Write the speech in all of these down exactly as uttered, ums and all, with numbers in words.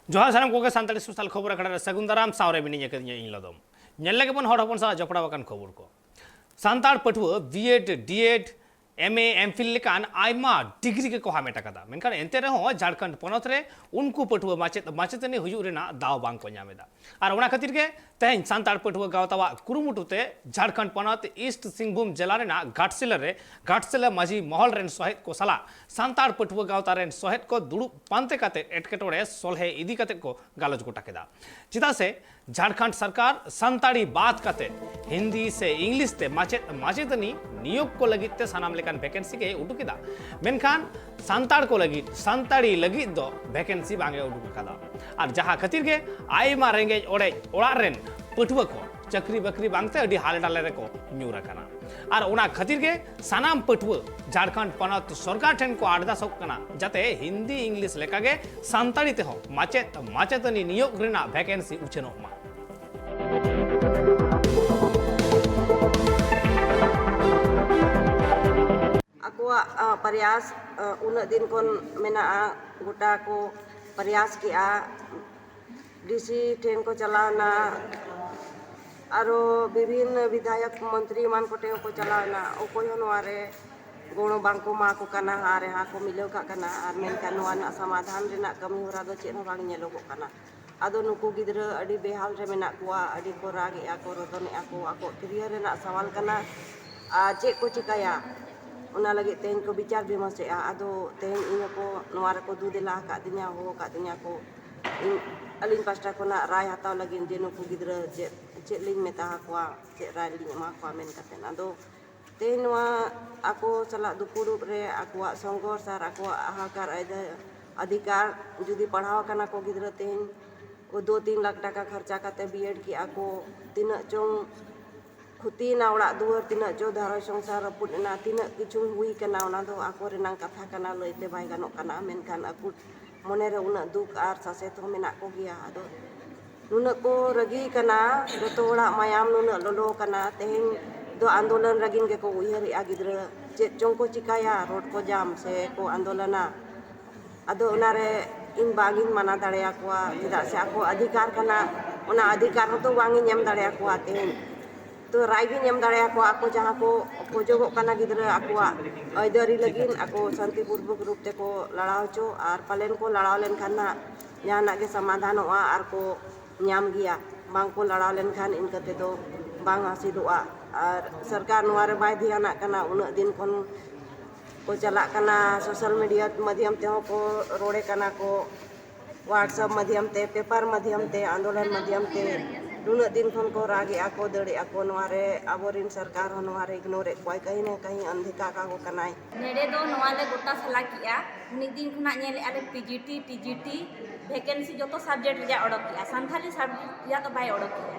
ᱡᱚᱦᱟᱨ ᱥᱟᱱᱟᱢ ᱠᱚᱜᱮ ᱥᱟᱱᱛᱟᱲᱤ ᱥᱳᱥᱟᱞ ᱠᱷᱚᱵᱚᱨ ᱟᱠᱷᱲᱟ ᱨᱮ ᱥᱟᱹᱜᱩᱱ ᱫᱟᱨᱟᱢ, ᱥᱟᱶᱨᱮ ᱢᱤᱱᱟᱹᱧ ᱟᱠᱟᱫᱤᱧᱟ ᱤᱧ ᱞᱚᱫᱚᱢ᱾ ᱧᱮᱞ ᱞᱮᱜᱮ ᱵᱚᱱ ᱦᱚᱲ ᱦᱚᱯᱚᱱ ᱥᱟᱞᱟᱜ ᱡᱚᱯᱲᱟᱣ ᱟᱠᱟᱱ ᱠᱷᱚᱵᱚᱨ ᱠᱚ᱾ ᱥᱟᱱᱛᱟᱲ ᱯᱟᱹᱴᱷᱩᱣᱟᱹ ᱵᱤ ᱮᱰ, ᱰᱤ ᱮᱰ, ᱮᱢ ᱮ, ᱮᱢ ᱯᱷᱤᱞ ᱞᱮᱠᱟᱱ ᱟᱭᱢᱟ ᱰᱤᱜᱽᱨᱤ ᱜᱮᱠᱚ ᱦᱟᱢᱮᱴ ᱟᱠᱟᱫᱟ, ᱢᱮᱱᱠᱷᱟᱱ ᱮᱱᱛᱮ ᱨᱮᱦᱚᱸ ᱡᱷᱟᱲᱠᱷᱚᱸᱰ ᱯᱚᱱᱚᱛ ᱨᱮ ᱩᱱᱠᱩ ᱯᱟᱹᱴᱷᱩᱣᱟᱹ ᱢᱟᱪᱮᱫ ᱢᱟᱪᱮᱛᱟᱹᱱᱤ ᱦᱩᱭᱩᱜ ᱨᱮᱱᱟᱜ ᱫᱟᱣ ᱵᱟᱝ ᱠᱚ ᱧᱟᱢ ᱮᱫᱟ᱾ ᱟᱨ ᱚᱱᱟ ᱠᱷᱟᱹᱛᱤᱨ ᱜᱮ ᱛᱮᱦᱮᱧ ᱥᱟᱱᱛᱟᱲ ᱯᱟᱹᱴᱷᱩᱣᱟᱹ ᱜᱟᱶᱛᱟᱣᱟᱜ ᱠᱩᱨᱩᱢᱩᱴᱩ ᱛᱮ ᱡᱷᱟᱲᱠᱷᱚᱸᱰ ᱯᱚᱱᱚᱛ ᱤᱥᱴ ᱥᱤᱝᱵᱷᱩᱢ ᱡᱮᱞᱟ ᱨᱮᱱᱟᱜ ᱜᱷᱟᱴᱥᱤᱞᱟᱹ ᱨᱮ ᱜᱷᱟᱴᱥᱤᱞᱟᱹ ᱢᱟᱹᱡᱷᱤ ᱢᱚᱦᱚᱞ ᱨᱮᱱ ᱥᱚᱦᱮᱫ ᱠᱚ ᱥᱟᱞᱟᱜ ᱥᱟᱱᱛᱟᱲ ᱯᱟᱹᱴᱷᱩᱣᱟᱹ ᱜᱟᱶᱛᱟ ᱨᱮᱱ ᱥᱚᱦᱮᱫ ᱠᱚ ᱫᱩᱲᱩᱵ ᱯᱟᱱᱛᱮ ᱠᱟᱛᱮ ᱮᱴᱠᱮᱴᱚᱬᱮ ᱥᱚᱞᱦᱮ ᱤᱫᱤ ᱠᱟᱛᱮ ᱠᱚ ᱜᱟᱞᱚᱪ ᱜᱚᱴᱟ ᱠᱮᱫᱟ᱾ ᱪᱮᱫᱟᱜ ᱥᱮ ᱡᱷᱟᱲᱠᱷᱚᱸᱰ ᱥᱚᱨᱠᱟᱨ ᱥᱟᱱᱛᱟᱲᱤ ᱵᱟᱫ ᱠᱟᱛᱮ ᱦᱤᱱᱫᱤ ᱥᱮ ᱤᱝᱞᱤᱥ ᱛᱮ ᱢᱟᱪᱮᱫ ᱢᱟᱪᱮᱛᱟᱹᱱᱤ ᱱᱤᱭᱳᱜᱽ ᱠᱚ ᱞᱟᱹᱜᱤᱫ ᱛᱮ ᱥᱟᱱᱟᱢ ᱞᱮᱠᱟᱱ ᱵᱷᱮᱠᱮᱱᱥᱤ ᱜᱮ ᱩᱰᱩᱠ ᱮᱫᱟ, ᱢᱮᱱᱠᱷᱟᱱ ᱥᱟᱱᱛᱟᱲ ᱠᱚ ᱞᱟᱹᱜᱤᱫ, ᱥᱟᱱᱛᱟᱲᱤ ᱞᱟᱹᱜᱤᱫ ᱫᱚ ᱵᱷᱮᱠᱮᱱᱥᱤ ᱵᱟᱝ ᱮ ᱩᱰᱩᱠ ᱟᱠᱟᱫᱟ᱾ ᱟᱨ ᱡᱟᱦᱟᱸ ᱠᱷᱟᱹᱛᱤᱨ ᱜᱮ ᱟᱭᱢᱟ ᱨᱮᱸᱜᱮᱡ ᱚᱲᱮᱡ ᱚᱲᱟᱜ ᱨᱮᱱ ᱯᱟᱹᱴᱷᱩᱣᱟᱹ ᱠᱚ ᱪᱟᱹᱠᱨᱤ ᱵᱟᱹᱠᱨᱤ ᱵᱟᱝᱛᱮ ᱟᱹᱰᱤ ᱦᱟᱞᱮ ᱰᱟᱞᱮ ᱨᱮᱠᱚ ᱧᱩᱨ ᱟᱠᱟᱱᱟ᱾ ᱟᱨ ᱚᱱᱟ ᱠᱷᱟᱹᱛᱤᱨ ᱜᱮ ᱥᱟᱱᱟᱢ ᱯᱟᱹᱴᱷᱩᱣᱟᱹ ᱡᱷᱟᱲᱠᱷᱚᱸᱰ ᱯᱚᱱᱚᱛ ᱥᱚᱨᱠᱟᱨ ᱴᱷᱮᱱ ᱠᱚ ᱟᱨᱫᱟᱥᱚᱜ ᱠᱟᱱᱟ, ᱡᱟᱛᱮ ᱦᱤᱱᱫᱤ ᱤᱝᱞᱤᱥ ᱞᱮᱠᱟᱜᱮ ᱥᱟᱱᱛᱟᱲᱤ ᱛᱮᱦᱚᱸ ᱢᱟᱪᱮᱫ ᱢᱟᱪᱮᱛᱟᱹᱱᱤ ᱱᱤᱭᱳᱜᱽ ᱨᱮᱱᱟᱜ ᱵᱷᱮᱠᱮᱱᱥᱤ ᱩᱪᱷᱟᱹᱱᱚᱜ ᱢᱟ᱾ ᱟᱠᱚᱣᱟᱜ ᱟ, ᱯᱨᱚᱭᱟᱥ ᱟ, ᱩᱱᱟᱹᱜ ᱫᱤᱱ ᱠᱷᱚᱱ ᱢᱮᱱᱟᱜᱼᱟ, ᱜᱚᱴᱟ ᱠᱚ ᱯᱨᱚᱭᱟᱥ ᱠᱮᱜᱼᱟ᱾ ᱰᱤ ᱥᱤ ᱴᱷᱮᱱ ᱠᱚ ᱪᱟᱞᱟᱣᱱᱟ, ᱟᱨᱚ ᱵᱤᱵᱷᱤᱱᱱᱚ ᱵᱤᱫᱷᱟᱭᱚᱠ ᱢᱚᱱᱛᱨᱤ ᱮᱢᱟᱱ ᱠᱚᱴᱷᱮᱱ ᱦᱚᱸᱠᱚ ᱪᱟᱞᱟᱣᱱᱟ᱾ ᱚᱠᱚᱭ ᱦᱚᱸ ᱱᱚᱣᱟ ᱨᱮ ᱜᱚᱲᱚ ᱵᱟᱝ ᱠᱚ ᱮᱢᱟ ᱠᱚ ᱠᱟᱱᱟ, ᱦᱟ ᱨᱮᱦᱟ ᱠᱚ ᱢᱤᱞᱟᱹᱣ ᱠᱟᱜ ᱠᱟᱱᱟ᱾ ᱟᱨ ᱢᱮᱱᱠᱷᱟᱱ ᱱᱚᱣᱟ ᱨᱮᱱᱟᱜ ᱥᱚᱢᱟᱫᱷᱟᱱ ᱨᱮᱱᱟᱜ ᱠᱟᱹᱢᱤ ᱦᱚᱨᱟ ᱫᱚ ᱪᱮᱫ ᱦᱚᱸ ᱵᱟᱝ ᱧᱮᱞᱚᱜᱚᱜ ᱠᱟᱱᱟ᱾ ᱟᱫᱚ ᱱᱩᱠᱩ ᱜᱤᱫᱽᱨᱟᱹ ᱟᱹᱰᱤ ᱵᱮᱦᱟᱞ ᱨᱮ ᱢᱮᱱᱟᱜ ᱠᱚᱣᱟ, ᱟᱹᱰᱤ ᱠᱚ ᱨᱟᱜ ᱮᱜᱼᱟ ᱠᱚ, ᱨᱚᱫᱚᱱᱮᱜᱼᱟ ᱠᱚ, ᱟᱠᱚᱣᱟᱜ career ᱨᱮᱱᱟᱜ ᱥᱟᱣᱟᱞ ᱠᱟᱱᱟ᱾ ᱟᱨ ᱪᱮᱫ ᱠᱚ ᱪᱤᱠᱟᱹᱭᱟ, ᱚᱱᱟ ᱞᱟᱹᱜᱤᱫ ᱛᱮᱦᱮᱧ ᱠᱚ ᱵᱤᱪᱟᱨ ᱵᱤᱢᱟᱹᱥᱮᱜᱼᱟ᱾ ᱟᱫᱚ ᱛᱮᱦᱮᱧ ᱤᱧ ᱦᱚᱸᱠᱚ ᱱᱚᱣᱟ ᱨᱮᱠᱚ ᱫᱩ ᱫᱮᱞᱟ ᱟᱠᱟᱫᱤᱧᱟ, ᱦᱚᱦᱚ ᱟᱠᱟᱫᱤᱧᱟ ᱠᱚ᱾ ᱤᱧ, ᱟᱹᱞᱤᱧ ᱯᱟᱥᱴᱟ ᱠᱷᱚᱱᱟᱜ ᱨᱟᱭ ᱦᱟᱛᱟᱣ ᱞᱟᱹᱜᱤᱫ ᱡᱮ ᱱᱩᱠᱩ ᱜᱤᱫᱽᱨᱟᱹ ᱪᱮᱫ, ᱪᱮᱫ ᱞᱤᱧ ᱢᱮᱛᱟ ᱟᱠᱚᱣᱟ, ᱪᱮᱫ ᱨᱟᱭ ᱞᱤᱧ ᱮᱢᱟ ᱠᱚᱣᱟ ᱢᱮᱱ ᱠᱟᱛᱮᱫ᱾ ᱟᱫᱚ ᱛᱮᱦᱮᱧ ᱱᱚᱣᱟ ᱟᱠᱚ ᱥᱟᱞᱟᱜ ᱫᱩᱯᱩᱲᱩᱵ ᱨᱮ ᱟᱠᱚᱣᱟᱜ ᱥᱚᱝᱜᱷᱚᱨᱥ ᱟᱨ ᱟᱠᱚᱣᱟᱜ ᱦᱟᱦᱟᱠᱟᱨ ᱟᱹᱭᱫᱟᱹ-, ᱚᱫᱷᱤᱠᱟᱨ ᱡᱩᱫᱤ ᱯᱟᱲᱦᱟᱣ ᱟᱠᱟᱱᱟ ᱠᱚ ᱜᱤᱫᱽᱨᱟᱹ, ᱛᱮᱦᱮᱧ ᱠᱚ ᱫᱩ ᱛᱤᱱ ᱞᱟᱠᱷ ᱴᱟᱠᱟ ᱠᱷᱚᱨᱪᱟ ᱠᱟᱛᱮ ᱵᱤ ᱮᱰ ᱠᱮᱜᱼᱟ ᱠᱚ, ᱛᱤᱱᱟᱹᱜ ᱪᱚᱝ ᱠᱷᱚᱛᱤᱭᱮᱱᱟ ᱚᱲᱟᱜ ᱫᱩᱣᱟᱹᱨ, ᱛᱤᱱᱟᱹᱜ ᱪᱚ ᱜᱷᱟᱨᱚᱸᱡᱽ ᱥᱚᱝᱥᱟᱨ ᱨᱟᱹᱯᱩᱫ ᱮᱱᱟ, ᱛᱤᱱᱟᱹᱜ ᱠᱤᱪᱷᱩ ᱦᱩᱭ ᱠᱟᱱᱟ, ᱚᱱᱟ ᱫᱚ ᱟᱠᱚ ᱨᱮᱱᱟᱝ ᱠᱟᱛᱷᱟ ᱠᱟᱱᱟ, ᱞᱟᱹᱭᱛᱮ ᱵᱟᱭ ᱜᱟᱱᱚᱜ ᱠᱟᱱᱟ᱾ ᱢᱮᱱᱠᱷᱟᱱ ᱟᱠᱚ ᱢᱚᱱᱮᱨᱮ ᱩᱱᱟᱹᱜ ᱫᱩᱠ ᱟᱨ ᱥᱟᱥᱮᱛ ᱦᱚᱸ ᱢᱮᱱᱟᱜ ᱠᱚᱜᱮᱭᱟ᱾ ᱟᱫᱚ ᱱᱩᱱᱟᱹᱜ ᱠᱚ ᱨᱟᱹᱜᱤ ᱠᱟᱱᱟ, ᱡᱚᱛᱚ ᱦᱚᱲᱟᱜ ᱢᱟᱭᱟᱢ ᱱᱩᱱᱟᱹᱜ ᱞᱚᱞᱚ ᱠᱟᱱᱟ᱾ ᱛᱮᱦᱮᱧ ᱫᱚ ᱟᱱᱫᱳᱞᱚᱱ ᱨᱟᱹᱜᱤᱱ ᱜᱮᱠᱚ ᱩᱭᱦᱟᱹᱨᱮᱜᱼᱟ ᱜᱤᱫᱽᱨᱟᱹ, ᱪᱮᱫ ᱪᱚᱝ ᱠᱚ ᱪᱤᱠᱟᱹᱭᱟ, ᱨᱳᱰ ᱠᱚ ᱡᱟᱢ ᱥᱮ ᱠᱚ ᱟᱱᱫᱳᱞᱚᱱᱟ᱾ ᱟᱫᱚ ᱚᱱᱟᱨᱮ ᱤᱧ ᱵᱟᱝ ᱤᱧ ᱢᱟᱱᱟ ᱫᱟᱲᱮᱭᱟᱠᱚᱣᱟ, ᱪᱮᱫᱟᱜ ᱥᱮ ᱟᱠᱚ ᱚᱫᱷᱤᱠᱟᱨ ᱠᱟᱱᱟ, ᱚᱱᱟ ᱚᱫᱷᱤᱠᱟᱨ ᱦᱚᱸᱛᱚ ᱵᱟᱝ ᱤᱧ ᱮᱢ ᱫᱟᱲᱮᱭᱟᱠᱚᱣᱟ ᱛᱮᱦᱮᱧ᱾ ᱛᱚ ᱨᱟᱭ ᱜᱤᱧ ᱮᱢ ᱫᱟᱲᱮᱭᱟᱠᱚᱣᱟ, ᱟᱠᱚ ᱡᱟᱦᱟᱸ ᱠᱚ ᱠᱷᱚᱡᱚᱜᱚᱜ ᱠᱟᱱᱟ ᱜᱤᱫᱽᱨᱟᱹ ᱟᱠᱚᱣᱟᱜ ᱟᱹᱭᱫᱟᱹᱨᱤ ᱞᱟᱹᱜᱤᱫ, ᱟᱠᱚ ᱥᱟᱱᱛᱤᱯᱩᱨᱵᱚᱠ ᱨᱩᱯ ᱛᱮᱠᱚ ᱞᱟᱲᱟᱣ ᱦᱚᱪᱚ, ᱟᱨ ᱯᱟᱞᱮᱱ ᱠᱚ ᱞᱟᱲᱟᱣ ᱞᱮᱱᱠᱷᱟᱱ ᱱᱟᱜ ᱡᱟᱦᱟᱱᱟᱜ ᱜᱮ ᱥᱚᱢᱟᱫᱷᱟᱱᱚᱜᱼᱟ ᱟᱨ ᱠᱚ ᱧᱟᱢ ᱜᱮᱭᱟ᱾ ᱵᱟᱝ ᱠᱚ ᱞᱟᱲᱟᱣ ᱞᱮᱱᱠᱷᱟᱱ ᱤᱱᱠᱟᱹ ᱛᱮᱫᱚ ᱵᱟᱝ ᱦᱟᱹᱥᱤᱞᱚᱜᱼᱟ᱾ ᱟᱨ ᱥᱚᱨᱠᱟᱨ ᱱᱚᱣᱟ ᱨᱮ ᱵᱟᱭ ᱫᱷᱮᱭᱟᱱᱟᱜ ᱠᱟᱱᱟ, ᱩᱱᱟᱹᱜ ᱫᱤᱱ ᱠᱷᱚᱱ ᱠᱚ ᱪᱟᱞᱟᱜ ᱠᱟᱱᱟ, ᱥᱳᱥᱟᱞ ᱢᱤᱰᱤᱭᱟ ᱢᱟᱫᱽᱫᱷᱚᱢ ᱛᱮᱦᱚᱸ ᱠᱚ ᱨᱚᱲᱮ ᱠᱟᱱᱟ ᱠᱚ, WhatsApp ᱢᱟᱫᱽᱫᱷᱚᱢ ᱛᱮ, ᱯᱮᱯᱟᱨ ᱢᱟᱫᱽᱫᱷᱚᱢ ᱛᱮ, ᱟᱱᱫᱳᱞᱚᱱ ᱢᱟᱫᱽᱫᱷᱚᱢ ᱛᱮ᱾ ᱱᱩᱱᱟᱹᱜ ᱫᱤᱱ ᱠᱷᱚᱱ ᱠᱚ ᱨᱟᱜ ᱮᱜᱼᱟ ᱠᱚ, ᱫᱟᱹᱲ ᱮᱜᱼᱟ ᱠᱚ, ᱱᱚᱣᱟ ᱨᱮ ᱟᱵᱚᱨᱮᱱ ᱥᱚᱨᱠᱟᱨ ᱦᱚᱸ ᱱᱚᱣᱟ ᱨᱮ ᱤᱜᱱᱳᱨ ᱮᱫ ᱠᱚᱣᱟᱭ, ᱠᱟᱹᱦᱤ ᱱᱟ ᱠᱟᱹᱦᱤ ᱟᱱᱫᱷᱮᱠᱟ ᱠᱟᱠᱚ ᱠᱟᱱᱟᱭ᱾ ᱱᱮᱰᱮ ᱫᱚ ᱱᱚᱣᱟ ᱞᱮ ᱜᱚᱴᱟ ᱥᱟᱞᱟ ᱠᱮᱜᱼᱟ, ᱩᱱᱤ ᱫᱤᱱ ᱠᱷᱚᱱᱟᱜ ᱧᱮᱞᱮᱜᱼᱟ ᱞᱮ P G T, T G T ᱵᱷᱮᱠᱮᱱᱥᱤ ᱡᱚᱛᱚ ᱥᱟᱵᱡᱮᱠᱴ ᱨᱮᱭᱟᱜ ᱚᱰᱚᱠ ᱠᱮᱜᱼᱟ, ᱥᱟᱱᱛᱷᱟᱞᱤ ᱥᱟᱵᱡᱮᱠᱴ ᱨᱮᱭᱟᱜ ᱫᱚ ᱵᱟᱭ ᱚᱰᱚᱠ ᱠᱮᱜᱼᱟ᱾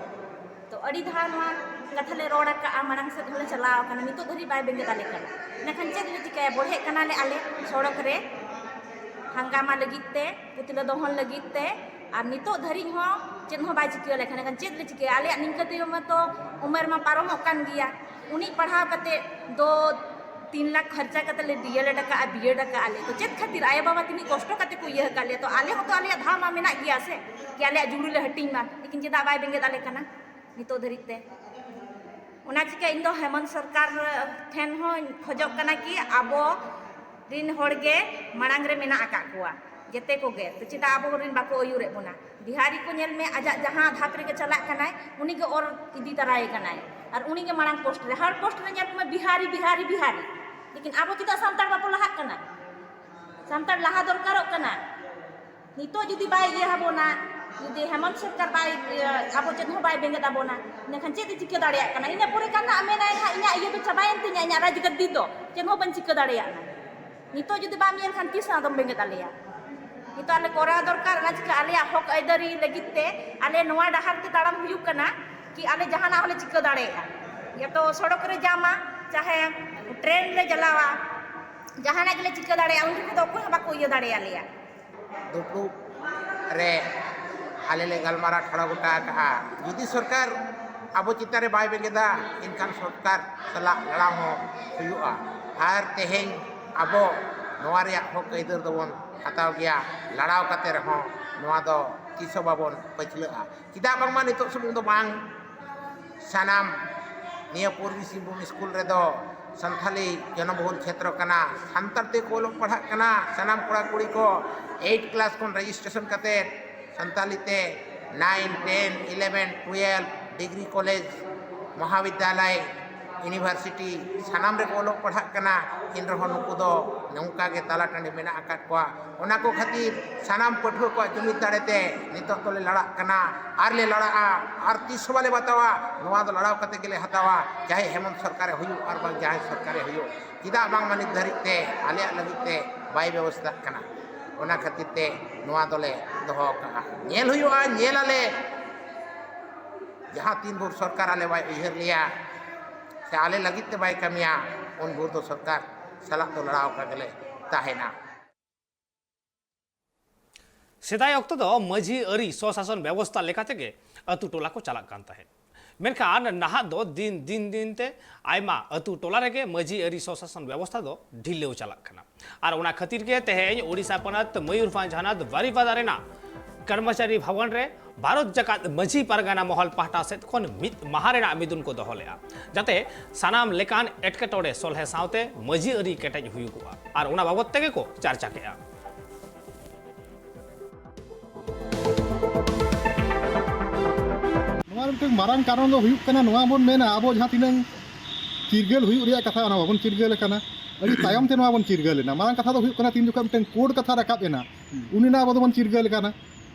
ᱛᱚ ᱟᱹᱰᱤ ᱫᱷᱟᱣ ᱱᱚᱣᱟ ᱠᱟᱛᱷᱟ ᱞᱮ ᱨᱚᱲ ᱟᱠᱟᱜᱼᱟ, ᱢᱟᱲᱟᱝ ᱥᱮᱫ ᱦᱚᱸᱞᱮ ᱪᱟᱞᱟᱣ ᱟᱠᱟᱱᱟ, ᱱᱤᱛᱚᱜ ᱫᱷᱟᱹᱵᱤᱡ ᱵᱟᱭ ᱵᱮᱸᱜᱮᱫ ᱟᱞᱮ ᱠᱟᱱᱟ᱾ ᱢᱮᱱᱠᱷᱟᱱ ᱪᱮᱫ ᱞᱮ ᱪᱤᱠᱟᱹᱭᱟ, ᱵᱚᱲᱦᱮᱜ ᱠᱟᱱᱟᱞᱮ ᱟᱞᱮ ᱥᱚᱲᱚᱠ ᱨᱮ ᱦᱟᱝᱜᱟᱢᱟ ᱞᱟᱹᱜᱤᱫ ᱛᱮ, ᱯᱩᱛᱞᱟᱹ ᱫᱚᱦᱚᱱ ᱞᱟᱹᱜᱤᱫ ᱛᱮ, ᱟᱨ ᱱᱤᱛᱚᱜ ᱫᱷᱟᱹᱨᱤᱡ ᱦᱚᱸ ᱪᱮᱫ ᱦᱚᱸ ᱵᱟᱭ ᱪᱤᱠᱟᱹ ᱟᱞᱮ ᱠᱟᱱᱟ᱾ ᱮᱱᱠᱷᱟᱱ ᱪᱮᱫ ᱞᱮ ᱪᱤᱠᱟᱹᱭᱟ? ᱟᱞᱮᱭᱟᱜ ᱱᱤᱝᱠᱟᱹ ᱛᱮ ᱢᱟᱛᱚ ᱩᱢᱮᱨ ᱢᱟ ᱯᱟᱨᱚᱢᱚᱜ ᱠᱟᱱ ᱜᱮᱭᱟ᱾ ᱩᱱᱤ ᱯᱟᱲᱦᱟᱣ ᱠᱟᱛᱮ ᱫᱚ ᱛᱤᱱ ᱞᱟᱠᱷ ᱠᱷᱚᱨᱪᱟ ᱠᱟᱛᱮ ᱞᱮ ᱰᱤ ᱮᱞ ᱮᱰ ᱟᱠᱟᱫᱼᱟ, ᱵᱤ ᱮᱰ ᱟᱠᱟᱫᱼᱟ ᱞᱮ᱾ ᱛᱚ ᱪᱮᱫ ᱠᱷᱟᱹᱛᱤᱨ? ᱟᱭᱳᱼᱵᱟᱵᱟ ᱛᱤᱱᱟᱹᱜ ᱠᱚᱥᱴᱚ ᱠᱟᱛᱮ ᱠᱚ ᱤᱭᱟᱹ ᱟᱠᱟᱫ ᱞᱮᱭᱟ᱾ ᱛᱚ ᱟᱞᱮ ᱦᱚᱸᱛᱚ ᱟᱞᱮᱭᱟᱜ ᱫᱷᱟᱣ ᱢᱟ ᱢᱮᱱᱟᱜ ᱜᱮᱭᱟ ᱥᱮ, ᱠᱤ ᱟᱞᱮᱭᱟᱜ ᱡᱩᱲᱩ ᱞᱮ ᱦᱟᱹᱴᱤᱧ ᱢᱟ, ᱞᱮᱠᱤᱱ ᱪᱮᱫᱟᱜ ᱵᱟᱭ ᱵᱮᱸᱜᱮᱫ ᱟᱞᱮ ᱠᱟᱱᱟ? ᱱᱤᱛᱚᱜ ᱫᱷᱟᱹᱨᱤᱡ ᱛᱮ᱾ ᱚᱱᱟ ᱪᱤᱠᱟᱹ ᱤᱧ ᱫᱚ ᱦᱮᱢᱚᱱᱛ ᱥᱚᱨᱠᱟᱨ ᱴᱷᱮᱱ ᱦᱚᱸᱧ ᱠᱷᱚᱡᱚᱜ ᱠᱟᱱᱟ ᱠᱤ ᱟᱵᱚ ᱨᱤᱱ ᱦᱚᱲ ᱜᱮ ᱢᱟᱲᱟᱝ ᱨᱮ ᱢᱮᱱᱟᱜ ᱟᱠᱟᱫ ᱠᱚᱣᱟ, ᱡᱮᱛᱮ ᱠᱚᱜᱮ᱾ ᱛᱚ ᱪᱮᱫᱟᱜ ᱟᱵᱚ ᱨᱤᱱ ᱵᱟᱠᱚ ᱟᱹᱭᱩᱨᱮᱫ ᱵᱚᱱᱟ? ᱵᱤᱦᱟᱨᱤ ᱠᱚ ᱧᱮᱞ ᱢᱮ, ᱟᱡᱟᱜ ᱡᱟᱦᱟᱸ ᱫᱷᱟᱯ ᱨᱮᱜᱮ ᱪᱟᱞᱟᱜ ᱠᱟᱱᱟᱭ, ᱩᱱᱤ ᱜᱮ ᱚᱨ ᱤᱫᱤ ᱛᱟᱨᱟᱭᱮ ᱠᱟᱱᱟᱭ, ᱟᱨ ᱩᱱᱤ ᱜᱮ ᱢᱟᱲᱟᱝ ᱯᱳᱥᱴ ᱨᱮ, ᱦᱟᱨ ᱯᱳᱥᱴ ᱨᱮ ᱧᱮᱞ ᱠᱚᱢᱮ ᱵᱤᱦᱟᱨᱤ, ᱵᱤᱦᱟᱨᱤ, ᱵᱤᱦᱟᱨᱤ᱾ ᱞᱮᱠᱤᱱ ᱟᱵᱚ ᱪᱮᱫᱟᱜ ᱥᱟᱱᱛᱟᱲ ᱵᱟᱵᱚ ᱞᱟᱦᱟᱜ ᱠᱟᱱᱟ? ᱥᱟᱱᱛᱟᱲ ᱞᱟᱦᱟ ᱫᱚᱨᱠᱟᱨᱚᱜ ᱠᱟᱱᱟ᱾ ᱱᱤᱛᱚᱜ ᱡᱩᱫᱤ ᱵᱟᱭ ᱤᱭᱟᱹ ᱟᱵᱚᱱᱟ, ᱡᱩᱫᱤ ᱦᱮᱢᱚᱱᱛ ᱥᱚᱨᱠᱟᱨ ᱵᱟᱭ, ᱤᱭᱟᱹ, ᱟᱵᱚ ᱪᱮᱫ ᱦᱚᱸ ᱵᱟᱭ ᱵᱮᱸᱜᱮᱫ ᱟᱵᱚᱱᱟ, ᱤᱱᱟᱹᱠᱷᱟᱱ ᱪᱮᱫ ᱮ ᱪᱤᱠᱟᱹ ᱫᱟᱲᱮᱭᱟᱜ ᱠᱟᱱᱟ? ᱤᱱᱟᱹ ᱯᱚᱨᱮ ᱠᱷᱟᱱ ᱱᱟᱜ ᱢᱮᱱᱟᱭ ᱦᱟᱸᱜ, "ᱤᱧᱟᱹᱜ ᱤᱭᱟᱹ ᱫᱚ ᱪᱟᱵᱟᱭᱮᱱ ᱛᱤᱧᱟ, ᱤᱧᱟᱹᱜ ᱨᱟᱡᱽ ᱜᱟᱹᱫᱤ ᱫᱚ ᱪᱮᱫ ᱦᱚᱸ ᱵᱟᱹᱧ ᱪᱤᱠᱟᱹ ᱫᱟᱲᱮᱭᱟᱜ ᱠᱟᱱᱟ᱾" ᱱᱤᱛᱚᱜ ᱡᱩᱫᱤ ᱵᱟᱢ ᱤᱭᱟᱹ ᱞᱮᱠᱷᱟᱱ ᱛᱤᱥ ᱟᱫᱚᱢ ᱵᱮᱸᱜᱮᱫ ᱟᱞᱮᱭᱟ? ᱱᱤᱛᱚᱜ ᱟᱞᱮ ᱠᱚᱨᱟᱣ ᱫᱚᱨᱠᱟᱨ, ᱚᱱᱟ ᱪᱤᱠᱟᱹ ᱟᱞᱮᱭᱟᱜ ᱦᱚᱠ ᱟᱹᱭᱫᱟᱹᱨᱤ ᱞᱟᱹᱜᱤᱫ ᱛᱮ ᱟᱞᱮ ᱱᱚᱣᱟ ᱰᱟᱦᱟᱨ ᱛᱮ ᱛᱟᱲᱟᱢ ᱦᱩᱭᱩᱜ ᱠᱟᱱᱟ ᱠᱤ ᱟᱞᱮ ᱡᱟᱦᱟᱱᱟᱜ ᱦᱚᱸᱞᱮ ᱪᱤᱠᱟᱹ ᱫᱟᱲᱮᱭᱟᱜᱼᱟ᱾ ᱭᱟ ᱛᱚ ᱥᱚᱲᱚᱠ ᱨᱮ ᱡᱟᱢᱟ, ᱪᱟᱦᱮ ᱴᱨᱮᱱ ᱞᱮ ᱪᱟᱞᱟᱣᱟ, ᱡᱟᱦᱟᱱᱟᱜ ᱜᱮᱞᱮ ᱪᱤᱠᱟᱹ ᱫᱟᱲᱮᱭᱟᱜᱼᱟ, ᱩᱱ ᱡᱚᱠᱷᱚᱱ ᱫᱚ ᱚᱠᱚᱭ ᱦᱚᱸ ᱵᱟᱠᱚ ᱤᱭᱟᱹ ᱫᱟᱲᱮᱭᱟᱞᱮᱭᱟ᱾ ᱫᱩᱯᱲᱩᱵ ᱨᱮ ᱟᱞᱮ ᱞᱮ ᱜᱟᱞᱢᱟᱨᱟᱣ ᱴᱷᱟᱲᱚ ᱜᱚᱴᱟ ᱟᱠᱟᱫᱼᱟ, ᱡᱩᱫᱤ ᱥᱚᱨᱠᱟᱨ ᱟᱵᱚ ᱪᱮᱛᱟᱱ ᱨᱮ ᱵᱟᱭ ᱵᱮᱸᱜᱮᱫᱟ, ᱮᱱᱠᱷᱟᱱ ᱥᱚᱨᱠᱟᱨ ᱥᱟᱞᱟᱜ ᱞᱟᱲᱟᱣ ᱦᱚᱸ ᱦᱩᱭᱩᱜᱼᱟ᱾ ᱟᱨ ᱛᱮᱦᱮᱧ ᱟᱵᱚ ᱱᱚᱣᱟ ᱨᱮᱭᱟᱜ ᱦᱚᱠ ᱟᱹᱭᱫᱟᱹᱨ ᱫᱚᱵᱚᱱ ᱦᱟᱛᱟᱣ ᱜᱮᱭᱟ᱾ ᱞᱟᱲᱟᱣ ᱠᱟᱛᱮ ᱨᱮᱦᱚᱸ ᱱᱚᱣᱟ ᱫᱚ ᱛᱤᱥ ᱦᱚᱸ ᱵᱟᱵᱚᱱ ᱯᱟᱹᱪᱷᱞᱟᱹᱜᱼᱟ᱾ ᱪᱮᱫᱟᱜ ᱵᱟᱝᱢᱟ ᱱᱤᱛᱚᱜ ᱥᱩᱢᱩᱝ ᱫᱚ ᱵᱟᱝ, ᱥᱟᱱᱟᱢ ᱱᱤᱭᱟᱹ ᱯᱩᱨᱵᱤ ᱥᱤᱝᱵᱷᱩᱢ ᱥᱠᱩᱞ ᱨᱮᱫᱚ ᱥᱟᱱᱛᱟᱞᱤ ᱡᱚᱱᱚᱵᱚᱦᱩᱞ ᱠᱷᱮᱛᱨᱚ ᱠᱟᱱᱟ, ᱥᱟᱱᱛᱟᱲ ᱛᱮᱠᱚ ᱚᱞᱚᱜ ᱯᱟᱲᱦᱟᱜ ᱠᱟᱱᱟ᱾ ᱥᱟᱱᱟᱢ ᱠᱚᱲᱟ ᱠᱩᱲᱤ ᱠᱚ eight class ᱠᱷᱚᱱ registration ᱠᱟᱛᱮ ᱥᱟᱱᱛᱟᱞᱤ ᱛᱮ nine, ten, eleven, twelve, degree college, ᱢᱚᱦᱟᱵᱤᱫᱽᱫᱟᱞᱚᱭ, university ᱥᱟᱱᱟᱢ ᱨᱮᱠᱚ ᱚᱞᱚᱜ ᱯᱟᱲᱦᱟᱜ ᱠᱟᱱᱟ᱾ ᱮᱱ ᱨᱮᱦᱚᱸ ᱱᱩᱠᱩ ᱫᱚ ᱱᱚᱝᱠᱟ ᱜᱮ ᱛᱟᱞᱟ ᱴᱟᱺᱰᱤ ᱢᱮᱱᱟᱜ ᱟᱠᱟᱫ ᱠᱚᱣᱟ᱾ ᱚᱱᱟ ᱠᱚ ᱠᱷᱟᱹᱛᱤᱨ ᱥᱟᱱᱟᱢ ᱯᱟᱹᱴᱷᱩᱣᱟᱹ ᱠᱚᱣᱟᱜ ᱡᱩᱢᱤᱫ ᱫᱟᱲᱮ ᱛᱮ ᱱᱤᱛᱚᱜ ᱫᱚᱞᱮ ᱞᱟᱲᱟᱜ ᱠᱟᱱᱟ ᱟᱨ ᱞᱮ ᱞᱟᱲᱟᱜᱼᱟ, ᱟᱨ ᱛᱤᱥ ᱦᱚᱸ ᱵᱟᱞᱮ ᱵᱟᱛᱟᱣᱟ᱾ ᱱᱚᱣᱟ ᱫᱚ ᱞᱟᱲᱟᱣ ᱠᱟᱛᱮ ᱜᱮᱞᱮ ᱦᱟᱛᱟᱣᱟ, ᱪᱟᱦᱮ ᱦᱮᱢᱚᱱᱛ ᱥᱚᱨᱠᱟᱨᱮ ᱦᱩᱭᱩᱜ ᱟᱨ ᱵᱟᱝ ᱡᱟᱦᱟᱸᱭ ᱥᱚᱨᱠᱟᱨᱮ ᱦᱩᱭᱩᱜ᱾ ᱪᱮᱫᱟᱜ ᱵᱟᱝᱢᱟ ᱱᱤᱛ ᱫᱷᱟᱹᱨᱤᱡ ᱛᱮ ᱟᱞᱮᱭᱟᱜ ᱞᱟᱹᱜᱤᱫ ᱛᱮ ᱵᱟᱭ ᱵᱮᱵᱚᱥᱛᱷᱟᱜ ᱠᱟᱱᱟ? ᱚᱱᱟ ᱠᱷᱟᱹᱛᱤᱨ ᱛᱮ ᱱᱚᱣᱟ ᱫᱚᱞᱮ ᱫᱚᱦᱚ ᱟᱠᱟᱫᱼᱟ᱾ ᱧᱮᱞ ᱦᱩᱭᱩᱜᱼᱟ, ᱧᱮᱞ ᱟᱞᱮ᱾ ᱡᱟᱦᱟᱸ ᱛᱤᱱ ᱵᱷᱳᱨ ᱥᱚᱨᱠᱟᱨ ᱟᱞᱮ ᱵᱟᱭ ᱩᱭᱦᱟᱹᱨ ᱞᱮᱭᱟ ᱥᱮ ᱟᱞᱮ ᱞᱟᱹᱜᱤᱫ ᱛᱮ ᱵᱟᱭ ᱠᱟᱹᱢᱤᱭᱟ, ᱩᱱ ᱵᱷᱳᱨ ᱫᱚ ᱥᱚᱨᱠᱟᱨ ᱥᱟᱞᱟᱜ ᱫᱚ ᱞᱟᱲᱟᱣ ᱟᱠᱟ ᱜᱮᱞᱮ ᱛᱟᱦᱮᱱᱟ᱾ ᱥᱮᱫᱟᱭ ᱚᱠᱛᱚ ᱫᱚ ᱢᱟᱹᱡᱷᱤ ᱟᱹᱨᱤ ᱥᱚᱥᱟᱥᱚᱱ ᱵᱮᱵᱚᱥᱛᱷᱟ ᱞᱮᱠᱟ ᱛᱮᱜᱮ ᱟᱹᱛᱩ ᱴᱚᱞᱟ ᱠᱚ ᱪᱟᱞᱟᱜ ᱠᱟᱱ ᱛᱟᱦᱮᱸᱫ᱾ ᱢᱮᱱᱠᱷᱟᱱ ᱱᱟᱦᱟᱜ ᱫᱚ ᱫᱤᱱ ᱫᱤᱱ ᱫᱤᱱ ᱛᱮ ᱟᱭᱢᱟ ᱟᱹᱛᱩ ᱴᱚᱞᱟ ᱨᱮᱜᱮ ᱢᱟᱹᱡᱷᱤ ᱟᱹᱨᱤ ᱥᱚᱥᱟᱥᱚᱱ ᱵᱮᱵᱚᱥᱛᱷᱟ ᱫᱚ ᱰᱷᱤᱞᱟᱹᱣ ᱪᱟᱞᱟᱜ ᱠᱟᱱᱟ᱾ ᱟᱨ ᱚᱱᱟ ᱠᱷᱟᱹᱛᱤᱨ ᱜᱮ ᱛᱮᱦᱮᱧ ᱳᱰᱤᱥᱟ ᱯᱚᱱᱚᱛ ᱢᱚᱭᱩᱨᱵᱷᱚᱸᱡᱽ ᱦᱚᱱᱚᱛ ᱵᱟᱨᱤᱯᱟᱫᱟ ᱨᱮᱱᱟᱜ ᱠᱚᱨᱢᱚᱪᱟᱨᱤ ᱵᱷᱚᱵᱚᱱ ᱨᱮ ᱵᱷᱟᱨᱚᱛ ᱡᱟᱠᱟᱛ ᱢᱟᱹᱡᱷᱤ ᱯᱟᱨᱜᱟᱱᱟ ᱢᱚᱦᱚᱞ ᱯᱟᱦᱴᱟ ᱥᱮᱫ ᱠᱷᱚᱱ ᱢᱤᱫ ᱢᱟᱦᱟ ᱨᱮᱱᱟᱜ ᱢᱤᱫᱩᱱ ᱠᱚ ᱫᱚᱦᱚ ᱞᱮᱫᱼᱟ, ᱡᱟᱛᱮ ᱥᱟᱱᱟᱢ ᱞᱮᱠᱟᱱ ᱮᱴᱠᱮᱴᱚᱬᱮ ᱥᱚᱞᱦᱮ ᱥᱟᱶᱛᱮ ᱢᱟᱹᱡᱷᱤ ᱟᱹᱨᱤ ᱠᱮᱴᱮᱡ ᱦᱩᱭᱩᱜᱚᱜᱼᱟ᱾ ᱟᱨ ᱚᱱᱟ ᱵᱟᱵᱚᱛ ᱛᱮᱜᱮ ᱠᱚ ᱪᱟᱨᱪᱟ ᱠᱮᱫᱼᱟ᱾ ᱱᱚᱣᱟ ᱢᱤᱫᱴᱟᱝ ᱢᱟᱨᱟᱝ ᱠᱟᱨᱚᱱ ᱫᱚ ᱦᱩᱭᱩᱜ ᱠᱟᱱᱟ, ᱱᱚᱣᱟ ᱵᱚᱱ ᱢᱮᱱᱟ, ᱟᱵᱚ ᱡᱟᱦᱟᱸ ᱛᱤᱱᱟᱹᱝ ᱪᱤᱨᱜᱟᱹᱞ ᱦᱩᱭᱩᱜ ᱨᱮᱭᱟᱜ ᱠᱟᱛᱷᱟ, ᱚᱱᱟ ᱵᱟᱵᱚᱱ ᱪᱤᱨᱜᱟᱹᱞ ᱟᱠᱟᱱᱟ᱾ ᱟᱹᱰᱤ ᱛᱟᱭᱚᱢ ᱛᱮ ᱱᱚᱣᱟ ᱵᱚᱱ ᱪᱤᱨᱜᱟᱹᱞ ᱮᱱᱟ᱾ ᱢᱟᱨᱟᱝ ᱠᱟᱛᱷᱟ ᱫᱚ ᱦᱩᱭᱩᱜ ᱠᱟᱱᱟ, ᱛᱤᱱ ᱡᱚᱠᱷᱚᱱ ᱢᱤᱫᱴᱟᱝ ᱠᱳᱰ ᱠᱟᱛᱷᱟ ᱨᱟᱠᱟᱵ ᱮᱱᱟ, ᱩᱱ ᱮᱱᱟ ᱟᱵᱚ ᱫᱚᱵᱚᱱ ᱪᱤᱨᱜᱟᱹᱞ ᱟᱠᱟᱱᱟ᱾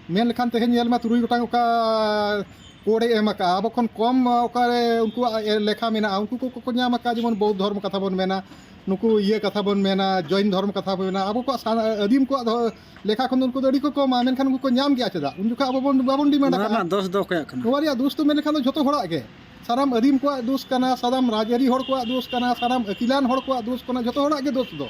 ᱢᱮᱱ ᱞᱮᱠᱷᱟᱱ ᱛᱮᱦᱮᱧ ᱧᱮᱞ ᱢᱟ, ᱛᱩᱨᱩᱭ ᱜᱚᱴᱟᱝ ᱚᱠᱟ ᱠᱳᱰ ᱮ ᱮᱢ ᱟᱠᱟᱫᱼᱟ, ᱟᱵᱚ ᱠᱷᱚᱱ ᱠᱚᱢ ᱚᱠᱟᱨᱮ ᱩᱱᱠᱩᱣᱟᱜ ᱞᱮᱠᱷᱟ ᱢᱮᱱᱟᱜᱼᱟ, ᱩᱱᱠᱩ ᱠᱚ ᱠᱚ ᱧᱟᱢ ᱟᱠᱟᱫᱼᱟ᱾ ᱡᱮᱢᱚᱱ ᱵᱳᱫᱽᱫᱷ ᱫᱷᱚᱨᱢ ᱠᱟᱛᱷᱟ ᱵᱚᱱ ᱢᱮᱱᱟ, ᱱᱩᱠᱩ ᱤᱭᱟᱹ ᱠᱟᱛᱷᱟ ᱵᱚᱱ ᱢᱮᱱᱟ, ᱡᱚᱭᱱ ᱫᱷᱚᱨᱢ ᱠᱟᱛᱷᱟ ᱵᱚᱱ ᱢᱮᱱᱟ, ᱟᱵᱚ ᱠᱚᱣᱟᱜ ᱥᱟ-, ᱟᱹᱫᱤᱢ ᱠᱚᱣᱟᱜ ᱫᱷᱚ-, ᱞᱮᱠᱷᱟ ᱠᱷᱚᱱ ᱫᱚ ᱩᱱᱠᱩ ᱫᱚ ᱟᱹᱰᱤ ᱠᱚ ᱠᱚᱢᱟ, ᱢᱮᱱᱠᱷᱟᱱ ᱩᱱᱠᱩ ᱠᱚ ᱧᱟᱢ ᱜᱮᱭᱟ᱾ ᱪᱮᱫᱟᱜ ᱩᱱ ᱡᱚᱠᱷᱚᱱ ᱟᱵᱚ ᱵᱚᱱ ᱵᱟᱵᱚᱱ ᱰᱤᱢᱟᱱᱰ ᱱᱚᱣᱟ ᱟᱠᱟᱫᱼᱟ? ᱨᱮᱱᱟᱜ ᱫᱳᱥ ᱫᱚ ᱚᱠᱚᱭᱟᱜ ᱠᱟᱱᱟ? ᱱᱚᱣᱟ ᱨᱮᱭᱟᱜ ᱫᱳᱥ ᱫᱚ ᱢᱮᱱ ᱞᱮᱠᱷᱟᱱ ᱫᱚ ᱡᱷᱚᱛᱚ ᱦᱚᱲᱟᱜ ᱜᱮ᱾ ᱥᱟᱱᱟᱢ ᱟᱹᱫᱤᱢ ᱠᱚᱣᱟᱜ ᱫᱳᱥ ᱠᱟᱱᱟ, ᱥᱟᱱᱟᱢ ᱨᱟᱡᱽᱟᱹᱨᱤ ᱦᱚᱲ ᱠᱚᱣᱟᱜ ᱫᱳᱥ ᱠᱟᱱᱟ, ᱥᱟᱱᱟᱢ ᱟᱹᱠᱤᱞᱟᱱ ᱦᱚᱲ ᱠᱚᱣᱟᱜ ᱫᱳᱥ ᱠᱟᱱᱟ, ᱡᱷᱚᱛᱚ ᱦᱚᱲᱟᱜ ᱜᱮ ᱫᱳᱥ ᱫᱚ᱾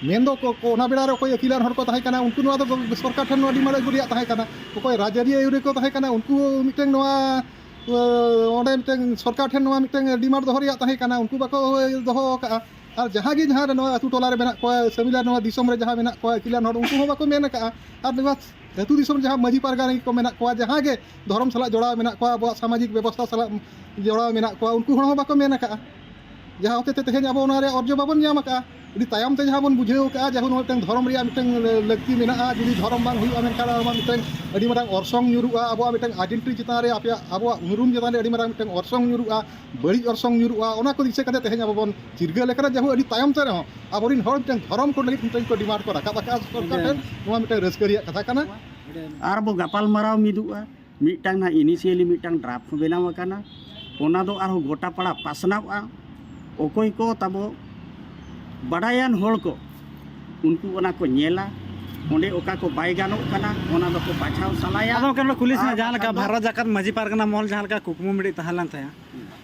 ᱢᱮᱱᱫᱚ ᱠᱚ, ᱠᱚ, ᱚᱱᱟ ᱵᱮᱲᱟ ᱨᱮ ᱚᱠᱚᱭ ᱟᱹᱠᱤᱞᱟᱱ ᱦᱚᱲ ᱠᱚ ᱛᱟᱦᱮᱸ ᱠᱟᱱᱟ, ᱩᱱᱠᱩ ᱱᱚᱣᱟ ᱫᱚ ᱥᱚᱨᱠᱟᱨ ᱴᱷᱮᱱ ᱱᱚᱣᱟ ᱰᱤᱢᱟᱱᱰ ᱟᱹᱜᱩ ᱨᱮᱭᱟᱜ ᱛᱟᱦᱮᱸ ᱠᱟᱱᱟ᱾ ᱚᱠᱚᱭ ᱨᱟᱡᱽᱟᱹᱨᱤ ᱟᱹᱭᱩᱨᱤ ᱠᱚ ᱛᱟᱦᱮᱸ ᱠᱟᱱᱟ, ᱩᱱᱠᱩ ᱢᱤᱫᱴᱟᱝ ᱱᱚᱣᱟ, ᱚᱸᱰᱮ ᱢᱤᱫᱴᱟᱝ ᱥᱚᱨᱠᱟᱨ ᱴᱷᱮᱱ ᱱᱚᱣᱟ ᱢᱤᱫᱴᱟᱝ ᱰᱤᱢᱟᱱᱰ ᱫᱚᱦᱚ ᱨᱮᱭᱟᱜ ᱛᱟᱦᱮᱸ ᱠᱟᱱᱟ, ᱩᱱᱠᱩ ᱵᱟᱠᱚ ᱫᱚᱦᱚ ᱟᱠᱟᱫᱼᱟ᱾ ᱟᱨ ᱡᱟᱦᱟᱸ ᱜᱮ ᱡᱟᱦᱟᱸ ᱨᱮ ᱱᱚᱣᱟ ᱟᱹᱛᱩ ᱴᱚᱞᱟ ᱨᱮ ᱢᱮᱱᱟᱜ ᱠᱚᱣᱟ, ᱥᱟᱹᱢᱤᱞᱟᱨ ᱱᱚᱣᱟ ᱫᱤᱥᱚᱢ ᱨᱮ ᱡᱟᱦᱟᱸ ᱢᱮᱱᱟᱜ ᱠᱚᱣᱟ, ᱟᱹᱠᱤᱞᱟᱱ ᱦᱚᱲ, ᱩᱱᱠᱩ ᱦᱚᱸ ᱵᱟᱠᱚ ᱢᱮᱱ ᱟᱠᱟᱫᱼᱟ᱾ ᱟᱨ ᱱᱚᱣᱟ ᱟᱹᱛᱩ ᱫᱤᱥᱚᱢ ᱡᱟᱦᱟᱸ ᱢᱟᱹᱡᱷᱤ ᱯᱟᱨᱜᱟᱱᱟ ᱜᱮᱠᱚ ᱢᱮᱱᱟᱜ ᱠᱚᱣᱟ, ᱡᱟᱦᱟᱸ ᱜᱮ ᱫᱷᱚᱨᱚᱢ ᱥᱟᱞᱟᱜ ᱡᱚᱲᱟᱣ ᱢᱮᱱᱟᱜ ᱠᱚᱣᱟ, ᱟᱵᱚᱣᱟᱜ ᱥᱟᱢᱟᱡᱤᱠ ᱵᱮᱵᱚᱥᱛᱷᱟ ᱥᱟᱞᱟᱜ ᱡᱚᱲᱟᱣ ᱢᱮᱱᱟᱜ ᱠᱚᱣᱟ, ᱩᱱᱠᱩ ᱦᱚᱲ ᱦᱚᱸ ᱵᱟᱠᱚ ᱢᱮᱱ ᱟᱠᱟᱫᱼᱟ᱾ ᱡᱟᱦᱟᱸ ᱦᱚᱛᱮ ᱛᱮ ᱛᱮᱦᱮᱧ ᱟᱵᱚ ᱚᱱᱟ ᱨᱮᱭᱟᱜ ᱚᱨᱡᱚ ᱵᱟᱵᱚᱱ ᱧᱟᱢ ᱟᱠᱟᱫᱼᱟ᱾ ᱟᱹᱰᱤ ᱛᱟᱭᱚᱢ ᱛᱮ ᱡᱟᱦᱟᱸ ᱵᱚᱱ ᱵᱩᱡᱷᱟᱹᱣ ᱟᱠᱟᱫᱼᱟ, ᱡᱮ ᱱᱚᱣᱟ ᱢᱤᱫᱴᱟᱝ ᱞᱟᱹᱠᱛᱤ ᱢᱮᱱᱟᱜᱼᱟ᱾ ᱡᱩᱫᱤ ᱫᱷᱚᱨᱚᱢ ᱵᱟᱝ ᱦᱩᱭᱩᱜᱼᱟ, ᱢᱮᱱᱠᱷᱟᱱ ᱟᱵᱚᱣᱟᱜ ᱢᱤᱫᱴᱟᱝ ᱟᱹᱰᱤ ᱢᱟᱨᱟᱝ ᱚᱨᱥᱚᱝ ᱧᱩᱨᱩᱜᱼᱟ, ᱟᱵᱚᱣᱟᱜ ᱢᱤᱫᱴᱟᱝ identity ᱪᱮᱛᱟᱱ ᱨᱮ, ᱟᱯᱮᱭᱟᱜ, ᱟᱵᱚᱣᱟᱜ ᱩᱱᱩᱨᱩᱢ ᱪᱮᱛᱟᱱ ᱨᱮ ᱟᱹᱰᱤ ᱢᱟᱨᱟᱝ ᱢᱤᱫᱴᱟᱝ ᱚᱨᱥᱚᱝ ᱧᱩᱨᱩᱜᱼᱟ, ᱵᱟᱹᱲᱤᱡ ᱚᱨᱥᱚᱝ ᱧᱩᱨᱩᱜᱼᱟ᱾ ᱚᱱᱟ ᱠᱚ ᱫᱤᱥᱟᱹ ᱠᱟᱛᱮ ᱛᱮᱦᱮᱧ ᱟᱵᱚ ᱵᱚᱱ ᱪᱤᱨᱜᱟᱹᱞ ᱟᱠᱟᱱᱟ᱾ ᱡᱟᱦᱳ, ᱟᱹᱰᱤ ᱛᱟᱭᱚᱢ ᱛᱮ ᱨᱮᱦᱚᱸ ᱟᱵᱚᱨᱤᱱ ᱦᱚᱲ ᱢᱤᱫᱴᱟᱝ ᱫᱷᱚᱨᱚᱢ ᱠᱚ ᱞᱟᱹᱜᱤᱫ ᱢᱤᱫᱴᱟᱝ ᱠᱚ demand ᱠᱚ ᱨᱟᱠᱟᱵ ᱟᱠᱟᱫᱼᱟ ᱥᱚᱨᱠᱟᱨ ᱴᱷᱮᱱ᱾ ᱱᱚᱣᱟ ᱢᱤᱫᱴᱟᱝ ᱨᱟᱹᱥᱠᱟᱹ ᱨᱮᱭᱟᱜ ᱠᱟᱛᱷᱟ ᱠᱟᱱᱟ᱾ ᱟᱨ ᱵᱚ ᱜᱟᱯᱟᱞ ᱢᱟᱨᱟᱣ ᱢᱤᱫᱚᱜᱼᱟ, ᱢᱤᱫᱴᱟᱝ ᱱᱟᱜ initially ᱢᱤᱫᱴᱟᱝ draft ᱦᱚᱸ ᱵᱮᱱᱟᱣ ᱟᱠᱟᱱᱟ, ᱚᱱᱟ ᱫᱚ ᱟᱨᱦᱚᱸ ᱜᱚᱴᱟ ᱯᱟᱲᱟ ᱯᱟᱥᱱᱟᱣᱼᱟ᱾ ᱚᱠᱚᱭ ᱠᱚ ᱛᱟᱵᱚ ᱵᱟᱰᱟᱭᱟᱱ ᱦᱚᱲ ᱠᱚ, ᱩᱱᱠᱩ ᱚᱱᱟ ᱠᱚ ᱧᱮᱞᱟ, ᱚᱸᱰᱮ ᱚᱠᱟ ᱠᱚ ᱵᱟᱭ ᱜᱟᱱᱚᱜ ᱠᱟᱱᱟ, ᱚᱱᱟ ᱫᱚᱠᱚ ᱵᱟᱪᱷᱟᱣ ᱥᱟᱞᱟᱭᱟ᱾ ᱟᱫᱚ ᱜᱚᱢᱠᱮ, ᱱᱚᱰᱮ ᱠᱩᱞᱤ ᱥᱟᱱᱟ, ᱟᱨ ᱡᱟᱦᱟᱸ ᱞᱮᱠᱟ ᱵᱟᱠᱷᱟᱱ ᱫᱚ ᱵᱷᱟᱨᱚᱛ ᱡᱟᱠᱟᱛ ᱢᱟᱹᱡᱷᱤ ᱯᱟᱨᱜᱟᱱᱟ ᱢᱚᱦᱚᱞ ᱡᱟᱦᱟᱸ ᱞᱮᱠᱟ ᱠᱩᱠᱢᱩ ᱢᱤᱫᱴᱤᱡ ᱛᱟᱦᱮᱸ ᱞᱮᱱ ᱛᱟᱭᱟ,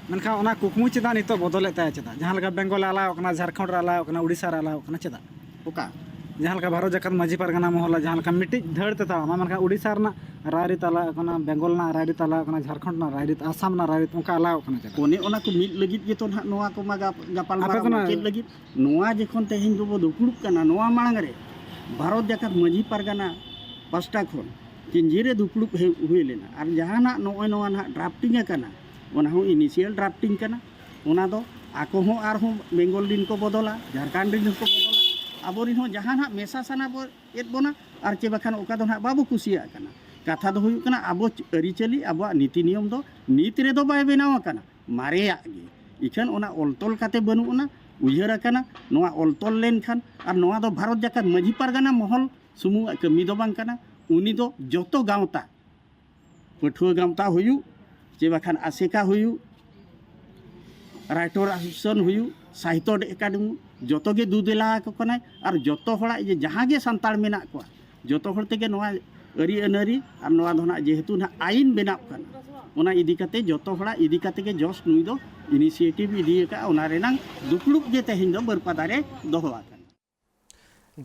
ᱢᱮᱱᱠᱷᱟᱱ ᱚᱱᱟ ᱠᱩᱠᱢᱩ ᱪᱮᱫᱟᱜ ᱱᱤᱛᱚᱜ ᱵᱚᱫᱚᱞᱮᱫ ᱛᱟᱭᱟ? ᱪᱮᱫᱟᱜ? ᱡᱟᱦᱟᱸ ᱞᱮᱠᱟ ᱵᱮᱝᱜᱚᱞ ᱮ ᱟᱞᱟᱣ ᱠᱟᱱᱟ, ᱡᱷᱟᱲᱠᱷᱚᱸᱰ ᱨᱮ ᱟᱞᱟᱣ ᱠᱟᱱᱟ, ᱩᱲᱤᱥᱥᱟ ᱨᱮ ᱟᱞᱟᱣ ᱠᱟᱱᱟ, ᱪᱮᱫᱟᱜ? ᱚᱠᱟ? ᱡᱟᱦᱟᱸ ᱞᱮᱠᱟ ᱵᱷᱟᱨᱚᱛ ᱡᱟᱠᱟᱛ ᱢᱟᱹᱡᱷᱤ ᱯᱟᱨᱜᱟᱱᱟ ᱢᱚᱦᱚᱞ ᱡᱟᱦᱟᱸ ᱞᱮᱠᱟ ᱢᱤᱫᱴᱤᱡ ᱫᱷᱟᱹᱲ ᱛᱮ ᱛᱟᱲᱟᱢᱟ, ᱢᱮᱱᱠᱷᱟᱱ ᱩᱲᱤᱥᱥᱟ ᱨᱮᱱᱟᱜ ᱨᱟᱭᱨᱤᱛ ᱟᱞᱟᱣ ᱠᱟᱱᱟ, ᱵᱮᱝᱜᱚᱞ ᱨᱮᱱᱟᱜ ᱨᱟᱭᱨᱤᱛ ᱟᱞᱟᱣ ᱠᱟᱱᱟ, ᱡᱷᱟᱲᱠᱷᱚᱸᱰ ᱨᱮᱱᱟᱜ ᱨᱟᱭᱨᱤᱛ, ᱟᱥᱟᱢ ᱨᱮᱱᱟᱜ ᱨᱟᱭᱨᱤᱛ, ᱚᱱᱠᱟ ᱟᱞᱟᱣ ᱠᱟᱱᱟ, ᱪᱮᱫᱟᱜ? ᱚᱱᱮ ᱚᱱᱟ ᱠᱚ ᱢᱤᱫ ᱞᱟᱹᱜᱤᱫ ᱜᱮᱛᱚ ᱱᱟᱦᱟᱜ ᱱᱚᱣᱟ ᱠᱚᱢᱟ ᱜᱟᱯ-, ᱜᱟᱯᱟᱞ ᱟᱯᱮ ᱢᱟᱨᱟᱣ ᱫᱚ ᱢᱟ᱾ ᱱᱟ- ᱪᱮᱫ ᱞᱟᱹᱜᱤᱫ? ᱱᱚᱣᱟ ᱡᱚᱠᱷᱚᱱ ᱛᱮᱦᱮᱧ ᱫᱚᱵᱚ ᱫᱩᱯᱲᱩᱵ ᱠᱟᱱᱟ, ᱱᱚᱣᱟ ᱢᱟᱲᱟᱝ ᱨᱮ ᱵᱷᱟᱨᱚᱛ ᱡᱟᱠᱟᱛ ᱢᱟᱹᱡᱷᱤ ᱯᱟᱨᱜᱟᱱᱟ ᱯᱟᱥᱴᱟ ᱠᱷᱚᱱ ᱠᱮᱧᱡᱷᱤᱨ ᱨᱮ ᱫᱩᱯᱲᱩᱵ ᱦᱮ-, ᱦᱩᱭ ᱞᱮᱱᱟ᱾ ᱟᱨ ᱡᱟᱦᱟᱱᱟᱜ ᱱᱚᱜᱼᱚᱭ ᱱᱚᱣᱟ ᱱᱟᱦᱟᱜ drafting ᱟᱠᱟᱱᱟ, ᱚᱱᱟ ᱦᱚᱸ initial drafting ᱠᱟᱱᱟ᱾ ᱚᱱᱟ ᱫᱚ ᱟᱠᱚ ᱦᱚᱸ ᱟᱨᱦᱚᱸ ᱵᱮᱝᱜᱚᱞ ᱨᱤᱱ ᱠᱚ ᱵᱚᱫᱚᱞᱟ, ᱡᱷᱟᱲᱠᱷᱚᱸᱰ ᱨᱤᱱ ᱦᱚᱸᱠᱚ ᱵᱚᱫᱚᱞᱟ, ᱟᱵᱚᱨᱤᱱ ᱦᱚᱸ ᱡᱟᱦᱟᱸ ᱱᱟᱦᱟᱜ ᱢᱮᱥᱟ ᱥᱟᱱᱟ ᱵᱚ-, ᱮᱫ ᱵᱚᱱᱟ, ᱟᱨ ᱪᱮ ᱵᱟᱠᱷᱟᱱ ᱚᱠᱟ ᱫᱚ ᱱᱟᱦᱟᱜ ᱵᱟᱵᱚ ᱠᱩᱥᱤᱭᱟᱜ ᱠᱟᱱᱟ᱾ ᱠᱟᱛᱷᱟ ᱫᱚ ᱦᱩᱭᱩᱜ ᱠᱟᱱᱟ, ᱟᱵᱚ ᱟᱹᱨᱤᱪᱟᱹᱞᱤ, ᱟᱵᱚᱣᱟᱜ ᱱᱤᱛᱤ ᱱᱤᱭᱚᱢ ᱫᱚ ᱱᱤᱛ ᱨᱮᱫᱚ ᱵᱟᱭ ᱵᱮᱱᱟᱣ ᱟᱠᱟᱱᱟ, ᱢᱟᱨᱮᱭᱟᱜ ᱜᱮ᱾ ᱤᱠᱷᱟᱹᱱ ᱚᱱᱟ ᱚᱞ ᱛᱚᱞ ᱠᱟᱛᱮ ᱵᱟᱹᱱᱩᱜ ᱟᱱᱟ, ᱩᱭᱦᱟᱹᱨ ᱟᱠᱟᱱᱟ᱾ ᱱᱚᱣᱟ ᱚᱞ ᱛᱚᱞ ᱞᱮᱱᱠᱷᱟᱱ, ᱟᱨ ᱱᱚᱣᱟ ᱫᱚ ᱵᱷᱟᱨᱚᱛ ᱡᱟᱠᱟᱛ ᱢᱟᱹᱡᱷᱤ ᱯᱟᱨᱜᱟᱱᱟ ᱢᱚᱦᱚᱞ ᱥᱩᱢᱩᱝᱟᱜ ᱠᱟᱹᱢᱤ ᱫᱚ ᱵᱟᱝ ᱠᱟᱱᱟ, ᱩᱱᱤ ᱫᱚ ᱡᱚᱛᱚ ᱜᱟᱶᱛᱟ, ᱯᱟᱹᱴᱷᱩᱣᱟᱹ ᱜᱟᱶᱛᱟ ᱦᱩᱭᱩᱜ, ᱪᱮ ᱵᱟᱠᱷᱟᱱ ᱟᱥᱮᱠᱟ ᱦᱩᱭᱩᱜ, Writer Association ᱦᱩᱭᱩᱜ, ᱥᱟᱦᱤᱛᱛᱚ ᱮᱠᱟᱰᱮᱢᱤ, ᱡᱚᱛᱚ ᱜᱮ ᱫᱩ ᱫᱮᱞᱟ ᱟᱠᱚ ᱠᱟᱱᱟᱭ᱾ ᱟᱨ ᱡᱚᱛᱚ ᱦᱚᱲᱟᱜ ᱡᱮ ᱡᱟᱦᱟᱸ ᱜᱮ ᱥᱟᱱᱛᱟᱲ ᱢᱮᱱᱟᱜ ᱠᱚᱣᱟ, ᱡᱚᱛᱚ ᱦᱚᱲ ᱛᱮᱜᱮ ᱱᱚᱣᱟ ᱟᱹᱨᱤ ᱟᱹᱱᱟᱹᱨᱤ ᱟᱨ ᱱᱚᱣᱟ ᱫᱚ ᱱᱟᱜ ᱡᱮᱦᱮᱛᱩ ᱱᱟᱜ ᱟᱭᱤᱱ ᱵᱮᱱᱟᱜ ᱠᱟᱱᱟ, ᱚᱱᱟ ᱤᱫᱤ ᱠᱟᱛᱮ ᱡᱚᱛᱚ ᱦᱚᱲᱟᱜ ᱤᱫᱤ ᱠᱟᱛᱮ ᱜᱮ ᱡᱚᱥ ᱱᱩᱭ ᱫᱚ initiative ᱤᱫᱤ ᱟᱠᱟᱫᱼᱟ᱾ ᱚᱱᱟ ᱨᱮᱱᱟᱝ ᱫᱩᱯᱲᱩᱵ ᱜᱮ ᱛᱮᱦᱮᱧ ᱫᱚ ᱵᱟᱹᱨᱯᱟᱫᱟ ᱨᱮ ᱫᱚᱦᱚ ᱟᱠᱟᱱᱟ᱾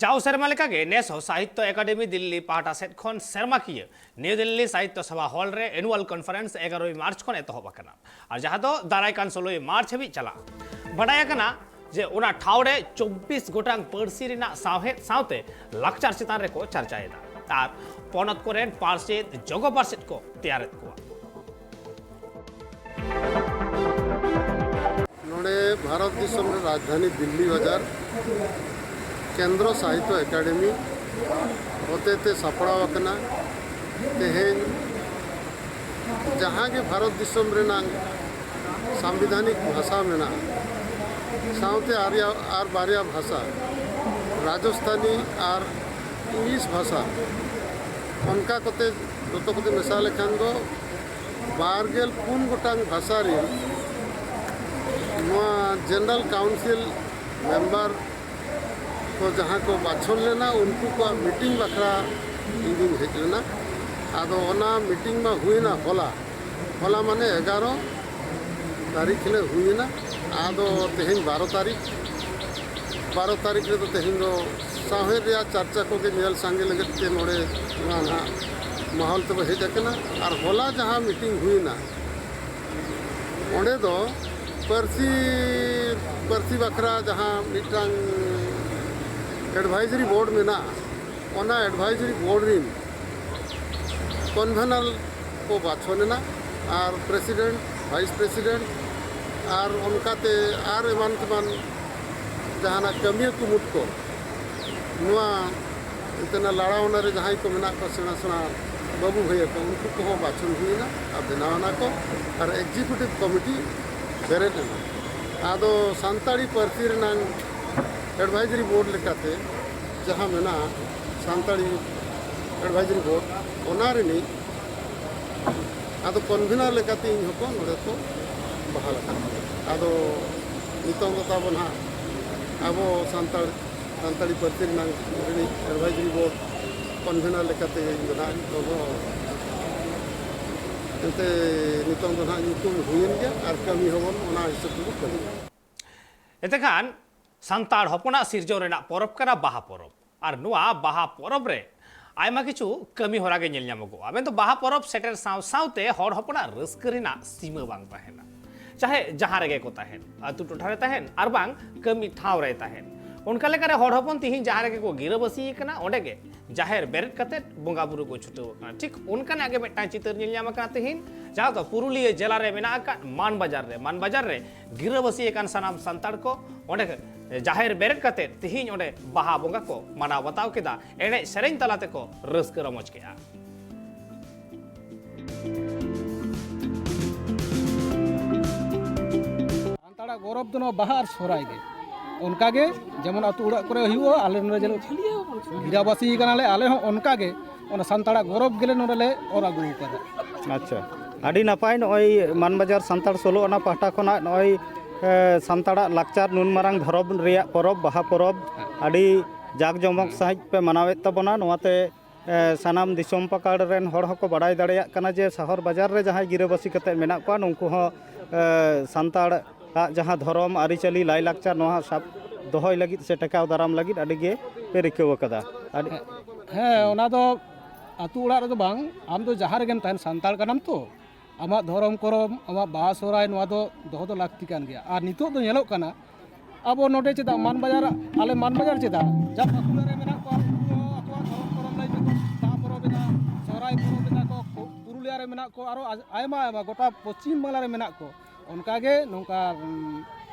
ᱡᱟᱣ ᱥᱮᱨᱢᱟ ᱞᱮᱠᱟᱜᱮ ᱱᱮᱥ ᱦᱚᱸ ᱥᱟᱦᱤᱛᱛᱚ ᱮᱠᱟᱰᱮᱢᱤ ᱫᱤᱞᱞᱤ ᱯᱟᱦᱴᱟ ᱥᱮᱫ ᱠᱷᱚᱱ ᱥᱮᱨᱢᱟᱠᱤᱭᱟᱹ ᱱᱤᱭᱩ ᱫᱤᱞᱞᱤ ᱥᱟᱦᱤᱛᱛᱚ ᱥᱚᱵᱷᱟ ᱦᱚᱞ ᱨᱮ annual conference ᱮᱜᱟᱨᱳᱭ ᱢᱟᱨᱪ ᱠᱷᱚᱱ ᱮᱛᱚᱦᱚᱵ ᱟᱠᱟᱱᱟ, ᱟᱨ ᱡᱟᱦᱟᱸ ᱫᱚ ᱫᱟᱨᱟᱭ ᱠᱟᱱ ᱥᱳᱞᱳᱭ ᱢᱟᱨᱪ ᱦᱟᱹᱵᱤᱡ ᱪᱟᱞᱟᱜᱼᱟ᱾ ᱵᱟᱰᱟᱭ ᱟᱠᱟᱱᱟ, ᱡᱮ ᱚᱱᱟ ᱴᱷᱟᱶ ᱨᱮ ᱪᱚᱵᱵᱤᱥ ᱜᱚᱴᱟᱝ ᱯᱟᱹᱨᱥᱤ ᱨᱮᱱᱟᱜ ᱥᱟᱶᱦᱮᱫ ᱥᱟᱶᱛᱮ ᱞᱟᱠᱪᱟᱨ ᱪᱮᱛᱟᱱ ᱨᱮᱠᱚ ᱪᱟᱨᱪᱟᱭᱮᱫᱟ ᱟᱨ ᱯᱚᱱᱚᱛ ᱠᱚᱨᱮᱱ ᱯᱟᱨᱥᱮᱛ ᱡᱚᱜᱚ ᱯᱟᱨᱥᱮᱛ ᱠᱚ ᱛᱮᱭᱟᱨᱮᱫ ᱠᱚᱣᱟ᱾ ᱱᱚᱰᱮ ᱵᱷᱟᱨᱚᱛ ᱫᱤᱥᱚᱢ ᱨᱮ ᱨᱟᱡᱽᱫᱷᱟᱱᱤ ᱫᱤᱞᱞᱤ ᱵᱟᱡᱟᱨ ᱠᱮᱱᱫᱨᱚ ᱥᱟᱦᱤᱛᱛᱚ ᱮᱠᱟᱰᱮᱢᱤ ᱦᱚᱛᱮᱛᱮ ᱥᱟᱯᱲᱟᱣ ᱟᱠᱟᱱᱟ᱾ ᱛᱮᱦᱮᱧ ᱡᱟᱦᱟᱸ ᱜᱮ ᱵᱷᱟᱨᱚᱛ ᱫᱤᱥᱚᱢ ᱨᱮᱱᱟᱝ ᱥᱟᱝᱵᱤᱫᱷᱟᱱᱤᱠ ᱵᱷᱟᱥᱟ ᱢᱮᱱᱟᱜᱼᱟ, ᱥᱟᱶᱛᱮ ᱟᱨᱭᱟ-, ᱟᱨ ᱵᱟᱨᱭᱟ ᱵᱷᱟᱥᱟ, ᱨᱟᱡᱚᱥᱛᱷᱟᱱᱤ ᱟᱨ ᱤᱝᱞᱤᱥ ᱵᱷᱟᱥᱟ, ᱚᱱᱠᱟ ᱠᱚᱛᱮ ᱡᱚᱛᱚ ᱠᱚᱛᱮ ᱢᱮᱥᱟ ᱞᱮᱠᱷᱟᱱ ᱫᱚ ᱵᱟᱨ ᱜᱮᱞ ᱯᱩᱱ ᱜᱚᱴᱟᱝ ᱵᱷᱟᱥᱟ ᱨᱮᱱ ᱱᱚᱣᱟ ᱡᱮᱱᱟᱨᱮᱞ ᱠᱟᱣᱩᱱᱥᱤᱞ ᱢᱮᱢᱵᱟᱨ ᱠᱚ ᱡᱟᱦᱟᱸ ᱠᱚ ᱵᱟᱪᱷᱚᱱ ᱞᱮᱱᱟ, ᱩᱱᱠᱩ ᱠᱚᱣᱟᱜ ᱢᱤᱴᱤᱝ ᱵᱟᱠᱷᱨᱟ ᱤᱧ ᱫᱩᱧ ᱦᱮᱡ ᱞᱮᱱᱟ᱾ ᱟᱫᱚ ᱚᱱᱟ ᱢᱤᱴᱤᱝ ᱢᱟ ᱦᱩᱭᱱᱟ ᱦᱚᱞᱟ, ᱦᱚᱞᱟ ᱢᱟᱱᱮ ᱮᱜᱟᱨᱚ ᱛᱟᱹᱨᱤᱠᱷ ᱦᱤᱞᱳᱜ ᱦᱩᱭᱱᱟ᱾ ᱟᱫᱚ ᱛᱮᱦᱮᱧ ᱵᱟᱨᱚ ᱛᱟᱹᱨᱤᱠᱷ, ᱵᱟᱨᱚ ᱛᱟᱹᱨᱤᱠᱷ ᱨᱮᱫᱚ ᱛᱮᱦᱮᱧ ᱫᱚ ᱥᱟᱶᱦᱮᱫ ᱨᱮᱭᱟᱜ ᱪᱟᱨᱪᱟ ᱠᱚᱜᱮ ᱧᱮᱞ ᱥᱟᱸᱜᱮ ᱞᱟᱹᱜᱤᱫ ᱛᱮ ᱱᱚᱰᱮ ᱱᱚᱣᱟ ᱱᱟᱦᱟᱜ ᱢᱟᱦᱚᱞ ᱛᱮᱵᱚ ᱦᱮᱡ ᱟᱠᱟᱱᱟ᱾ ᱟᱨ ᱦᱚᱞᱟ ᱡᱟᱦᱟᱸ ᱢᱤᱴᱤᱝ ᱦᱩᱭᱱᱟ, ᱚᱸᱰᱮ ᱫᱚ ᱯᱟᱹᱨᱥᱤ, ᱯᱟᱹᱨᱥᱤ ᱵᱟᱠᱷᱨᱟ ᱡᱟᱦᱟᱸ ᱢᱤᱫᱴᱟᱝ ᱮᱰᱵᱷᱟᱭᱡᱟᱨᱤ ᱵᱳᱨᱰ ᱢᱮᱱᱟᱜᱼᱟ, ᱚᱱᱟ ᱮᱰᱵᱷᱟᱭᱡᱟᱨᱤ ᱵᱳᱨᱰ ᱨᱤᱱ ᱠᱚᱱᱵᱷᱮᱱᱟᱨ ᱠᱚ ᱵᱟᱪᱷᱚᱱ ᱮᱱᱟ, ᱟᱨ ᱯᱨᱮᱥᱤᱰᱮᱱᱴ, ᱵᱷᱟᱭᱤᱥ ᱯᱨᱮᱥᱤᱰᱮᱱᱴ, ᱟᱨ ᱚᱱᱠᱟᱛᱮ ᱟᱨ ᱮᱢᱟᱱ ᱛᱮᱢᱟᱱ ᱡᱟᱦᱟᱱᱟᱜ ᱠᱟᱹᱢᱤᱭᱟᱹ ᱠᱩᱢᱩᱴ ᱠᱚ, ᱱᱚᱣᱟ ᱮᱱᱛᱮ ᱚᱱᱟ ᱞᱟᱲᱟᱣᱱᱟ ᱨᱮ ᱡᱟᱦᱟᱸᱭ ᱠᱚ ᱢᱮᱱᱟᱜ ᱠᱚᱣᱟ, ᱥᱮᱬᱟ ᱥᱮᱬᱟ ᱵᱟᱹᱵᱩ ᱵᱷᱟᱹᱭᱟᱹ ᱠᱚ, ᱩᱱᱠᱩ ᱠᱚᱦᱚᱸ ᱵᱟᱪᱷᱚᱱ ᱦᱩᱭᱱᱟ ᱟᱨ ᱵᱮᱱᱟᱣ ᱮᱱᱟ ᱠᱚ, ᱟᱨ ᱮᱠᱡᱤᱠᱤᱭᱩᱴᱤᱵᱷ ᱠᱚᱢᱤᱴᱤ ᱵᱮᱨᱮᱫ ᱮᱱᱟ᱾ ᱟᱫᱚ ᱥᱟᱱᱛᱟᱲᱤ ᱯᱟᱹᱨᱥᱤ ᱨᱮᱱᱟᱝ ᱮᱰᱵᱷᱟᱭᱡᱟᱨᱤ ᱵᱳᱨᱰ ᱞᱮᱠᱟᱛᱮ ᱡᱟᱦᱟᱸ ᱢᱮᱱᱟᱜᱼᱟ, ᱥᱟᱱᱛᱟᱲᱤ ᱮᱰᱵᱷᱟᱭᱡᱟᱨᱤ ᱵᱳᱨᱰ, ᱚᱱᱟ ᱨᱤᱱᱤᱡ ᱟᱫᱚ ᱠᱚᱱᱵᱷᱮᱱᱟᱨ ᱞᱮᱠᱟᱛᱮ ᱤᱧ ᱦᱚᱸᱠᱚ ᱱᱚᱰᱮ ᱠᱚ ᱵᱟᱦᱟᱞ ᱟᱠᱟᱫ ᱠᱚᱣᱟ᱾ ᱟᱫᱚ ᱱᱤᱛᱚᱝ ᱫᱚ ᱛᱟᱵᱚ ᱱᱟᱦᱟᱜ ᱟᱵᱚ ᱥᱟᱱᱛᱟᱲ, ᱥᱟᱱᱛᱟᱲᱤ ᱯᱟᱹᱨᱥᱤ ᱨᱮᱱᱟᱜ ᱨᱤᱱᱤᱡ ᱮᱰᱵᱷᱟᱭᱡᱟᱨᱤ ᱵᱳᱨᱰ ᱠᱚᱱᱵᱷᱮᱱᱟᱨ ᱞᱮᱠᱟᱛᱮ ᱤᱧ ᱫᱚ ᱱᱟᱦᱟᱜ ᱱᱤᱛᱚᱝ ᱫᱚ ᱮᱱᱛᱮ ᱱᱤᱛᱚᱝ ᱫᱚ ᱱᱟᱦᱟᱜ ᱧᱩᱛᱩᱢ ᱦᱩᱭᱮᱱ ᱜᱮᱭᱟ ᱟᱨ ᱠᱟᱹᱢᱤ ᱦᱚᱸᱵᱚᱱ ᱚᱱᱟ ᱦᱤᱥᱟᱹᱵ ᱛᱮᱵᱚ ᱠᱟᱹᱢᱤᱭᱟ᱾ ᱮᱱᱛᱮ ᱠᱷᱟᱱ ᱥᱟᱱᱛᱟᱲ ᱦᱚᱯᱚᱱᱟᱜ ᱥᱤᱨᱡᱟᱹᱣ ᱨᱮᱱᱟᱜ ᱯᱚᱨᱚᱵᱽ ᱠᱟᱱᱟ ᱵᱟᱦᱟ ᱯᱚᱨᱚᱵᱽ᱾ ᱟᱨ ᱱᱚᱣᱟ ᱵᱟᱦᱟ ᱯᱚᱨᱚᱵᱽ ᱨᱮ ᱟᱭᱢᱟ ᱠᱤᱪᱷᱩ ᱠᱟᱹᱢᱤ ᱦᱚᱨᱟ ᱜᱮ ᱧᱮᱞ ᱧᱟᱢᱚᱜᱚᱜᱼᱟ᱾ ᱢᱮᱱᱫᱚ ᱵᱟᱦᱟ ᱯᱚᱨᱚᱵᱽ ᱥᱮᱴᱮᱨ ᱥᱟᱶ ᱥᱟᱶᱛᱮ ᱦᱚᱲ ᱦᱚᱯᱚᱱᱟᱜ ᱨᱟᱹᱥᱠᱟᱹ ᱨᱮᱱᱟᱜ ᱥᱤᱢᱟᱹ ᱵᱟᱝ ᱛᱟᱦᱮᱱᱟ᱾ ᱪᱟᱦᱮ ᱡᱟᱦᱟᱸ ᱨᱮᱜᱮ ᱠᱚ ᱛᱟᱦᱮᱱ, ᱟᱹᱛᱩ ᱴᱚᱴᱷᱟ ᱨᱮ ᱛᱟᱦᱮᱱ ᱟᱨ ᱵᱟᱝ ᱠᱟᱹᱢᱤ ᱴᱷᱟᱶ ᱨᱮ ᱛᱟᱦᱮᱱ᱾ ᱚᱱᱠᱟ ᱞᱮᱠᱟᱨᱮ ᱦᱚᱲ ᱦᱚᱯᱚᱱ ᱛᱤᱦᱤᱧ ᱡᱟᱦᱟᱸ ᱨᱮᱜᱮ ᱠᱚ ᱜᱤᱨᱟᱹᱵᱟᱹᱥᱤ ᱟᱠᱟᱱᱟ, ᱚᱸᱰᱮ ᱜᱮ ᱡᱟᱦᱮᱨ ᱵᱮᱨᱮᱫ ᱠᱟᱛᱮ ᱵᱚᱸᱜᱟ ᱵᱩᱨᱩ ᱠᱚ ᱪᱷᱩᱴᱟᱹᱣ ᱟᱠᱟᱱᱟ᱾ ᱴᱷᱤᱠ ᱚᱱᱠᱟᱱᱟᱜ ᱜᱮ ᱢᱤᱫᱴᱟᱝ ᱪᱤᱛᱟᱹᱨ ᱧᱮᱞ ᱧᱟᱢ ᱟᱠᱟᱱᱟ ᱛᱤᱦᱤᱧ, ᱡᱟᱦᱟᱸ ᱫᱚ ᱯᱩᱨᱩᱞᱤᱭᱟᱹ ᱡᱮᱞᱟ ᱨᱮ ᱢᱮᱱᱟᱜ ᱟᱠᱟᱫ ᱢᱟᱱ ᱵᱟᱡᱟᱨ ᱨᱮ᱾ ᱢᱟᱱ ᱵᱟᱡᱟᱨ ᱨᱮ ᱜᱤᱨᱟᱹᱵᱟᱹᱥᱤ ᱟᱠᱟᱱ ᱥᱟᱱᱟᱢ ᱥᱟᱱᱛᱟᱲ ᱠᱚ ᱚᱸᱰᱮ ᱡᱟᱦᱮᱨ ᱵᱮᱨᱮᱫ ᱠᱟᱛᱮ ᱛᱤᱦᱤᱧ ᱚᱸᱰᱮ ᱵᱟᱦᱟ ᱵᱚᱸᱜᱟ ᱠᱚ ᱢᱟᱱᱟᱣ ᱵᱟᱛᱟᱣ ᱠᱮᱫᱟ, ᱮᱱᱮᱡ ᱥᱮᱨᱮᱧ ᱛᱟᱞᱟ ᱛᱮᱠᱚ ᱨᱟᱹᱥᱠᱟᱹ ᱨᱚᱢᱚᱡᱽ ᱠᱮᱫᱟ᱾ ᱥᱟᱱᱛᱟᱲᱟᱜ ᱜᱚᱨᱚᱵᱽ ᱫᱚ ᱱᱚᱣᱟ ᱵᱟᱦᱟ ᱟᱨ ᱥᱚᱦᱨᱟᱭ ᱜᱮ᱾ ᱚᱱᱠᱟ ᱜᱮ ᱡᱮᱢᱚᱱ ᱟᱹᱛᱩ ᱚᱲᱟᱜ ᱠᱚᱨᱮ ᱦᱩᱭᱩᱜᱼᱟ, ᱟᱞᱮ ᱱᱚᱰᱮ ᱡᱮ ᱜᱤᱨᱟᱹᱵᱟᱹᱥᱤ ᱠᱟᱱᱟᱞᱮ, ᱟᱞᱮ ᱦᱚᱸ ᱚᱱᱠᱟ ᱜᱮ ᱚᱱᱟ ᱥᱟᱱᱛᱟᱲᱟᱜ ᱜᱚᱨᱚᱵᱽ ᱜᱮᱞᱮ ᱱᱚᱰᱮ ᱞᱮ ᱚᱨ ᱟᱹᱜᱩ ᱟᱠᱟᱫᱟ᱾ ᱟᱪᱪᱷᱟ, ᱟᱹᱰᱤ ᱱᱟᱯᱟᱭ᱾ ᱱᱚᱜᱼᱚᱭ ᱢᱟᱱ ᱵᱟᱡᱟᱨ ᱥᱟᱱᱛᱟᱲ ᱥᱳᱞᱳ ᱟᱱᱟ ᱯᱟᱦᱴᱟ ᱠᱷᱚᱱᱟᱜ ᱱᱚᱜᱼᱚᱭ, ᱮ, ᱥᱟᱱᱛᱟᱲᱟᱜ ᱞᱟᱠᱪᱟᱨ ᱱᱩᱱ ᱢᱟᱨᱟᱝ ᱫᱷᱚᱨᱚᱢ ᱨᱮᱭᱟᱜ ᱯᱚᱨᱚᱵᱽ, ᱵᱟᱦᱟ ᱯᱚᱨᱚᱵᱽ, ᱟᱹᱰᱤ ᱡᱟᱠ ᱡᱚᱢᱚᱠ ᱥᱟᱺᱦᱤᱡ ᱯᱮ ᱢᱟᱱᱟᱣᱮᱫ ᱛᱟᱵᱚᱱᱟ᱾ ᱱᱚᱣᱟᱛᱮ ᱮ, ᱥᱟᱱᱟᱢ ᱫᱤᱥᱚᱢ ᱯᱟᱠᱟᱲ ᱨᱮᱱ ᱦᱚᱲ ᱦᱚᱸᱠᱚ ᱵᱟᱲᱟᱭ ᱫᱟᱲᱮᱭᱟᱜ ᱠᱟᱱᱟ ᱡᱮ ᱥᱚᱦᱚᱨ ᱵᱟᱡᱟᱨ ᱨᱮ ᱡᱟᱦᱟᱸᱭ ᱜᱤᱨᱟᱹᱵᱟᱹᱥᱤ ᱠᱟᱛᱮ ᱢᱮᱱᱟᱜ ᱠᱚᱣᱟ, ᱱᱩᱠᱩ ᱦᱚᱸ, ᱮ, ᱥᱟᱱᱛᱟᱲᱟᱜ ᱡᱟᱦᱟᱸ ᱫᱷᱚᱨᱚᱢ, ᱟᱹᱨᱤᱪᱟᱹᱞᱤ, ᱞᱟᱭᱼᱞᱟᱠᱪᱟᱨ, ᱱᱚᱣᱟ ᱥᱟᱵ ᱫᱚᱦᱚᱭ ᱞᱟᱹᱜᱤᱫ ᱥᱮ ᱴᱮᱠᱟᱣ ᱫᱟᱨᱟᱢ ᱞᱟᱹᱜᱤᱫ ᱟᱹᱰᱤ ᱜᱮ ᱯᱮ ᱨᱤᱠᱟᱹᱣ ᱟᱠᱟᱫᱟ᱾ ᱟᱹᱰᱤ ᱦᱮᱸ, ᱚᱱᱟ ᱫᱚ ᱟᱹᱛᱩ ᱚᱲᱟᱜ ᱨᱮᱫᱚ ᱵᱟᱝ, ᱟᱢ ᱫᱚ ᱡᱟᱦᱟᱸ ᱨᱮᱜᱮᱢ ᱛᱟᱦᱮᱱ, ᱥᱟᱱᱛᱟᱲ ᱠᱟᱱᱟᱢ ᱛᱚ, ᱟᱢᱟᱜ ᱫᱷᱚᱨᱚᱢ ᱠᱚᱨᱚᱢ, ᱟᱢᱟᱜ ᱵᱟᱦᱟ ᱥᱚᱦᱨᱟᱭ, ᱱᱚᱣᱟ ᱫᱚ ᱫᱚᱦᱚ ᱫᱚ ᱞᱟᱹᱠᱛᱤ ᱠᱟᱱ ᱜᱮᱭᱟ᱾ ᱟᱨ ᱱᱤᱛᱚᱜ ᱫᱚ ᱧᱮᱞᱚᱜ ᱠᱟᱱᱟ, ᱟᱵᱚ ᱱᱚᱰᱮ ᱪᱮᱫᱟᱜ ᱢᱟᱱ ᱵᱟᱡᱟᱨ, ᱟᱞᱮ ᱢᱟᱱ ᱵᱟᱡᱟᱨ ᱪᱮᱫᱟᱜ, ᱡᱟ ᱵᱟᱸᱠᱩᱲᱟ ᱨᱮ ᱢᱮᱱᱟᱜ ᱠᱚᱣᱟ, ᱩᱱᱠᱩ ᱦᱚᱸ ᱟᱠᱚᱣᱟᱜ ᱫᱷᱚᱨᱚᱢ ᱠᱚᱨᱚᱢ ᱞᱟᱹᱭ ᱛᱮᱠᱚ ᱵᱟᱦᱟ ᱯᱚᱨᱚᱵᱽ ᱮᱫᱟ, ᱥᱚᱦᱨᱟᱭ ᱯᱚᱨᱚᱵᱽ ᱮᱫᱟ ᱠᱚ, ᱯᱩᱨᱩᱞᱤᱭᱟ ᱨᱮ ᱢᱮᱱᱟᱜ ᱠᱚ, ᱟᱨᱚ ᱟᱭᱢᱟ ᱟᱭᱢᱟ ᱜᱚᱴᱟ ᱯᱚᱪᱷᱤᱢ ᱵᱟᱝᱞᱟ ᱨᱮ ᱢᱮᱱᱟᱜ ᱠᱚ᱾ ᱚᱱᱠᱟᱜᱮ ᱱᱚᱝᱠᱟ, ᱩᱸ,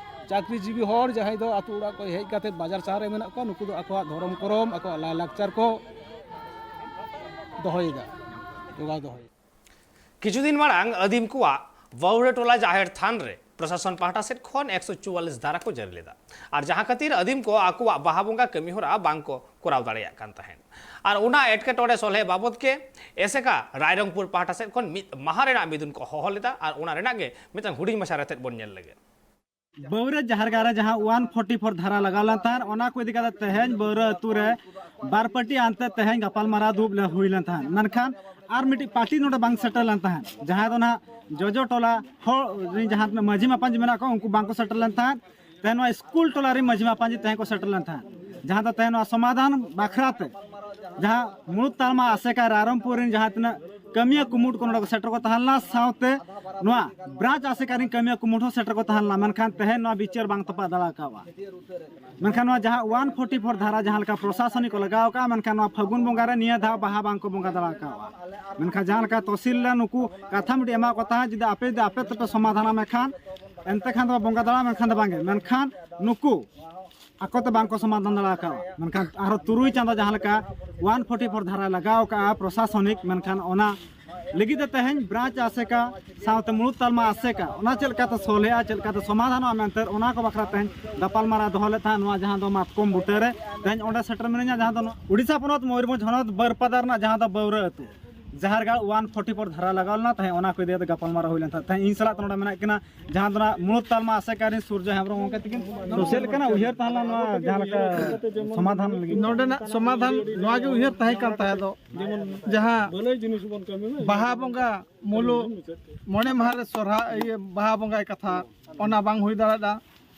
ᱪᱟᱹᱠᱨᱤᱡᱤᱵᱤ ᱦᱚᱲ ᱡᱟᱦᱟᱸᱭ ᱫᱚ ᱟᱹᱛᱩ ᱚᱲᱟᱜ ᱠᱚ ᱦᱮᱡ ᱠᱟᱛᱮ ᱵᱟᱡᱟᱨ ᱥᱟᱦᱟᱨ ᱨᱮ ᱢᱮᱱᱟᱜ ᱠᱚᱣᱟ, ᱱᱩᱠᱩ ᱫᱚ ᱟᱠᱚᱣᱟᱜ ᱫᱷᱚᱨᱚᱢ ᱠᱚᱨᱚᱢ, ᱟᱠᱚᱣᱟᱜ ᱞᱟᱭᱼᱞᱟᱠᱪᱟᱨ ᱠᱚ ᱫᱚᱦᱚᱭᱮᱫᱟ, ᱡᱚᱜᱟᱣ ᱫᱚᱦᱚᱭᱮᱫᱟ᱾ ᱠᱤᱪᱷᱩ ᱫᱤᱱ ᱢᱟᱲᱟᱝ ᱟᱹᱫᱤᱢ ᱠᱚᱣᱟᱜ ᱵᱟᱹᱣᱨᱟᱹ ᱴᱚᱞᱟ ᱡᱟᱦᱮᱨ ᱛᱷᱟᱱ ᱨᱮ ᱯᱨᱚᱥᱟᱥᱚᱱ ᱯᱟᱦᱴᱟ ᱥᱮᱫ ᱠᱷᱚᱱ ᱮᱠᱥᱚ ᱪᱩᱣᱟᱞᱤᱥ ᱫᱷᱟᱨᱟ ᱠᱚ ᱡᱟᱹᱨᱤ ᱞᱮᱫᱟ, ᱟᱨ ᱡᱟᱦᱟᱸ ᱠᱷᱟᱹᱛᱤᱨ ᱟᱹᱫᱤᱢ ᱠᱚ ᱟᱠᱚᱣᱟᱜ ᱵᱟᱦᱟ ᱵᱚᱸᱜᱟ ᱠᱟᱹᱢᱤ ᱦᱚᱨᱟ ᱵᱟᱝ ᱠᱚ ᱠᱚᱨᱟᱣ ᱫᱟᱲᱮᱭᱟᱜ ᱠᱟᱱ ᱛᱟᱦᱮᱸᱫ᱾ ᱟᱨ ᱚᱱᱟ ᱮᱴᱠᱮᱴᱚᱬᱮ ᱥᱚᱞᱦᱮ ᱵᱟᱵᱚᱫ ᱜᱮ ᱮᱥᱮᱠᱟ ᱨᱟᱭᱨᱚᱝᱯᱩᱨ ᱯᱟᱦᱴᱟ ᱥᱮᱫ ᱠᱷᱚᱱ ᱢᱤᱫ ᱢᱟᱦᱟ ᱨᱮᱱᱟᱜ ᱢᱤᱫᱩᱱ ᱠᱚ ᱦᱚᱦᱚ ᱞᱮᱫᱟ, ᱟᱨ ᱚᱱᱟ ᱨᱮᱱᱟᱜ ᱜᱮ ᱢᱤᱫᱴᱟᱝ ᱦᱩᱰᱤᱧ ᱢᱟᱪᱷᱟ ᱨᱮᱛᱮᱫ ᱵᱚᱱ ᱧᱮᱞ ᱞᱮᱜᱮ᱾ ᱵᱟᱹᱣᱨᱟᱹ ᱡᱟᱦᱮᱨ ᱜᱟᱲ ᱨᱮ ᱡᱟᱦᱟᱸ ᱚᱣᱟᱱ ᱯᱷᱳᱨᱴᱤ ᱯᱷᱳᱨ ᱫᱷᱟᱨᱟ ᱞᱟᱜᱟᱣ ᱞᱮᱱ ᱛᱟᱦᱮᱸᱫ, ᱚᱱᱟ ᱠᱚ ᱤᱫᱤ ᱠᱟᱛᱮ ᱛᱮᱦᱮᱧ ᱵᱟᱹᱣᱨᱟᱹ ᱟᱹᱛᱩ ᱨᱮ ᱵᱟᱨ ᱯᱟᱹᱴᱤ ᱟᱱᱛᱮ ᱛᱮᱦᱮᱧ ᱜᱟᱯᱟᱞᱢᱟᱨᱟᱣ ᱫᱩᱲᱩᱵ ᱞᱮ ᱦᱩᱭ ᱞᱮᱱ ᱛᱟᱦᱮᱸᱫ᱾ ᱢᱮᱱᱠᱷᱟᱱ ᱟᱨ ᱢᱤᱫᱴᱤᱡ ᱯᱟᱹᱴᱤ ᱱᱚᱰᱮ ᱵᱟᱝ ᱥᱮᱴᱮᱨ ᱞᱮᱱ ᱛᱟᱦᱮᱸᱫ, ᱡᱟᱦᱟᱸ ᱫᱚ ᱱᱟᱦᱟᱜ ᱡᱚᱡᱚ ᱴᱚᱞᱟ ᱦᱚᱲ ᱨᱮᱱ ᱡᱟᱦᱟᱸ ᱛᱤᱱᱟᱹᱜ ᱢᱟᱹᱡᱷᱤ ᱢᱟᱯᱟᱧᱪᱤ ᱢᱮᱱᱟᱜ ᱠᱚᱣᱟ, ᱩᱱᱠᱩ ᱵᱟᱝ ᱠᱚ ᱥᱮᱴᱮᱨ ᱞᱮᱱ ᱛᱟᱦᱮᱸᱫ᱾ ᱛᱮᱦᱮᱧ ᱱᱚᱣᱟ ᱥᱠᱩᱞ ᱴᱚᱞᱟ ᱨᱮᱱ ᱢᱟᱹᱡᱷᱤ ᱢᱟᱯᱟᱧᱪᱤ ᱛᱮᱦᱮᱧ ᱠᱚ ᱥᱮᱴᱮᱨ ᱞᱮᱱ ᱛᱟᱦᱮᱸᱫ, ᱡᱟᱦᱟᱸ ᱫᱚ ᱛᱮᱦᱮᱧ ᱱᱚᱣᱟ ᱥᱚᱢᱟᱫᱷᱟᱱ ᱵᱟᱠᱷᱨᱟ ᱛᱮ ᱡᱟᱦᱟᱸ ᱢᱩᱲᱩᱫ ᱛᱟᱞᱢᱟ ᱟᱥᱮᱠᱟ ᱨᱟᱭᱨᱚᱝᱯᱩᱨ ᱨᱮᱱ ᱡᱟᱦᱟᱸ ᱛᱤᱱᱟᱹᱜ ᱠᱟᱹᱢᱤᱭᱟᱹ ᱠᱩᱢᱩᱴ ᱠᱚ ᱱᱚᱰᱮ ᱠᱚ ᱥᱮᱴᱮᱨ ᱠᱚ ᱛᱟᱦᱮᱸ ᱞᱮᱱᱟ, ᱥᱟᱶᱛᱮ ᱱᱚᱣᱟ ᱵᱨᱟᱧᱪ ᱟᱥᱮᱠᱟ ᱨᱮᱱ ᱠᱟᱹᱢᱤᱭᱟᱹ ᱠᱚ ᱢᱩᱴᱷᱟᱹ ᱥᱮᱴᱮᱨ ᱠᱚ ᱛᱟᱦᱮᱸ ᱞᱮᱱᱟ, ᱢᱮᱱᱠᱷᱟᱱ ᱛᱮᱦᱮᱧ ᱱᱚᱣᱟ ᱵᱤᱪᱟᱹᱨ ᱵᱟᱝ ᱛᱚᱯᱟᱜ ᱫᱟᱲᱮ ᱠᱟᱣᱟ᱾ ᱢᱮᱱᱠᱷᱟᱱ ᱱᱚᱣᱟ ᱡᱟᱦᱟᱸ ᱚᱣᱟᱱ ᱯᱷᱳᱨᱴᱤ ᱯᱷᱳᱨ ᱫᱷᱟᱨᱟ ᱡᱟᱦᱟᱸ ᱞᱮᱠᱟ ᱯᱨᱚᱥᱟᱥᱚᱱᱤᱠ ᱠᱚ ᱞᱟᱜᱟᱣ ᱠᱟᱜᱼᱟ, ᱢᱮᱱᱠᱷᱟᱱ ᱱᱚᱣᱟ ᱯᱷᱟᱹᱜᱩᱱ ᱵᱚᱸᱜᱟ ᱨᱮ ᱱᱤᱭᱟᱹ ᱫᱷᱟᱣ ᱵᱟᱦᱟ ᱵᱟᱝ ᱠᱚ ᱵᱚᱸᱜᱟ ᱫᱟᱲᱮ ᱠᱟᱣᱟ᱾ ᱢᱮᱱᱠᱷᱟᱱ ᱡᱟᱦᱟᱸ ᱞᱮᱠᱟ ᱛᱚᱦᱥᱤᱞ ᱨᱮ ᱱᱩᱠᱩ ᱠᱟᱛᱷᱟ ᱢᱤᱫᱴᱤᱡ ᱮᱢᱟ ᱠᱚ ᱛᱟᱦᱮᱸᱫ, ᱡᱩᱫᱤ ᱟᱯᱮ ᱡᱩᱫᱤ ᱟᱯᱮ ᱛᱮᱯᱮ ᱥᱚᱢᱟᱫᱷᱟᱱᱟ ᱢᱮᱱᱠᱷᱟᱱ ᱮᱱᱛᱮ ᱠᱷᱟᱱ ᱫᱚ ᱵᱚᱸᱜᱟ ᱫᱟᱲᱮ, ᱢᱮᱱᱠᱷᱟᱱ ᱫᱚ ᱵᱟᱝᱜᱮ᱾ ᱢᱮᱱᱠᱷᱟᱱ ᱱᱩᱠᱩ ᱟᱠᱚ ᱛᱮ ᱵᱟᱝ ᱠᱚ ᱥᱚᱢᱟᱫᱷᱟᱱ ᱫᱟᱲᱮ ᱟᱠᱟᱫᱼᱟ᱾ ᱢᱮᱱᱠᱷᱟᱱ ᱟᱨᱦᱚᱸ ᱛᱩᱨᱩᱭ ᱪᱟᱸᱫᱚ ᱡᱟᱦᱟᱸ ᱞᱮᱠᱟ ᱚᱣᱟᱱ ᱯᱷᱳᱨᱴᱤ ᱯᱷᱳᱨ ᱫᱷᱟᱨᱟᱭ ᱞᱟᱜᱟᱣ ᱠᱟᱜᱼᱟ ᱯᱨᱚᱥᱟᱥᱚᱱᱤᱠ, ᱢᱮᱱᱠᱷᱟᱱ ᱚᱱᱟ ᱞᱟᱹᱜᱤᱫ ᱛᱮ ᱛᱮᱦᱮᱧ ᱵᱨᱟᱧᱪ ᱟᱥᱮᱠᱟ ᱥᱟᱶᱛᱮ ᱢᱩᱲᱩᱫ ᱛᱟᱞᱢᱟ ᱟᱥᱮᱠᱟ ᱚᱱᱟ ᱪᱮᱫ ᱞᱮᱠᱟᱛᱮ ᱥᱚᱞᱦᱮᱜᱼᱟ, ᱪᱮᱫ ᱞᱮᱠᱟᱛᱮ ᱥᱚᱢᱟᱫᱷᱟᱱᱚᱜᱼᱟ ᱢᱮᱱᱛᱮ ᱚᱱᱟ ᱠᱚ ᱵᱟᱠᱷᱨᱟ ᱛᱮᱦᱮᱧ ᱜᱟᱯᱟᱞᱢᱟᱨᱟᱣ ᱫᱚᱦᱚ ᱞᱮᱫ ᱛᱟᱦᱮᱸᱫ ᱱᱚᱣᱟ ᱡᱟᱦᱟᱸ ᱫᱚ ᱢᱟᱛᱠᱚᱢ ᱵᱩᱴᱟᱹ ᱨᱮ᱾ ᱛᱮᱦᱮᱧ ᱚᱸᱰᱮ ᱥᱮᱴᱮᱨ ᱢᱤᱱᱟᱹᱧᱟ, ᱡᱟᱦᱟᱸ ᱫᱚ ᱩᱰᱤᱥᱟ ᱯᱚᱱᱚᱛ ᱢᱚᱭᱩᱨᱵᱷᱚᱸᱡᱽ ᱦᱚᱱᱚᱛ ᱵᱟᱹᱨᱯᱟᱫᱟ ᱨᱮᱱᱟᱜ ᱡᱟᱦᱟᱸ ᱫᱚ ᱵᱟᱹᱣᱨᱟᱹ ᱟᱹᱛᱩ, ᱡᱟᱦᱟᱨᱜᱟᱲ ᱚᱣᱟᱱ ᱯᱷᱳᱨᱴᱤ ᱯᱷᱳᱨ ᱫᱷᱟᱨᱟ ᱞᱟᱜᱟᱣ ᱞᱮᱱᱟ ᱛᱟᱦᱮᱸᱫ, ᱚᱱᱟ ᱠᱚ ᱤᱫᱤ ᱠᱟᱛᱮ ᱜᱟᱯᱟᱞᱢᱟᱨᱟᱣ ᱦᱩᱭ ᱞᱮᱱ ᱛᱟᱦᱮᱸᱫ᱾ ᱛᱮᱦᱮᱧ ᱤᱧ ᱥᱟᱞᱟᱜ ᱛᱮ ᱱᱚᱰᱮ ᱢᱮᱱᱟᱜ ᱠᱤᱱᱟ ᱡᱟᱦᱟᱸ ᱫᱚ ᱱᱟᱜ ᱢᱩᱲᱩᱫ ᱛᱟᱞᱢᱟ ᱟᱥᱮᱠᱟ ᱨᱤᱱ ᱥᱩᱨᱡᱚ ᱦᱮᱢᱵᱨᱚᱢ ᱜᱚᱢᱠᱮ ᱛᱤᱠᱤᱱ᱾ ᱛᱚ ᱪᱮᱫ ᱞᱮᱠᱟᱱᱟᱜ ᱩᱭᱦᱟᱹᱨ ᱛᱟᱦᱮᱸ ᱞᱮᱱᱟ ᱱᱚᱣᱟ ᱡᱟᱦᱟᱸ ᱞᱮᱠᱟ ᱥᱚᱢᱟᱫᱷᱟᱱ ᱞᱟᱹᱜᱤᱫ? ᱱᱚᱰᱮᱱᱟᱜ ᱥᱚᱢᱟᱫᱷᱟᱱ ᱱᱚᱣᱟ ᱜᱮ ᱩᱭᱦᱟᱹᱨ ᱛᱟᱦᱮᱸ ᱠᱟᱱ ᱛᱟᱦᱮᱸ ᱫᱚ, ᱡᱟᱦᱟᱸ ᱵᱷᱟᱹᱞᱟᱹᱭ ᱡᱤᱱᱤᱥ ᱵᱚᱱ ᱠᱟᱹᱢᱤ ᱢᱟ, ᱵᱟᱦᱟ ᱵᱚᱸᱜᱟ ᱢᱩᱞᱩᱜ ᱢᱚᱬᱮ ᱢᱟᱦᱟ ᱨᱮ ᱥᱚᱨᱦᱟᱭ, ᱤᱭᱟᱹ, ᱵᱟᱦᱟ ᱵᱚᱸᱜᱟᱭ ᱠᱟᱛᱷᱟ, ᱚᱱᱟ ᱵᱟᱝ ᱦᱩᱭ ᱫᱟᱲᱮᱭᱟᱜᱼᱟ᱾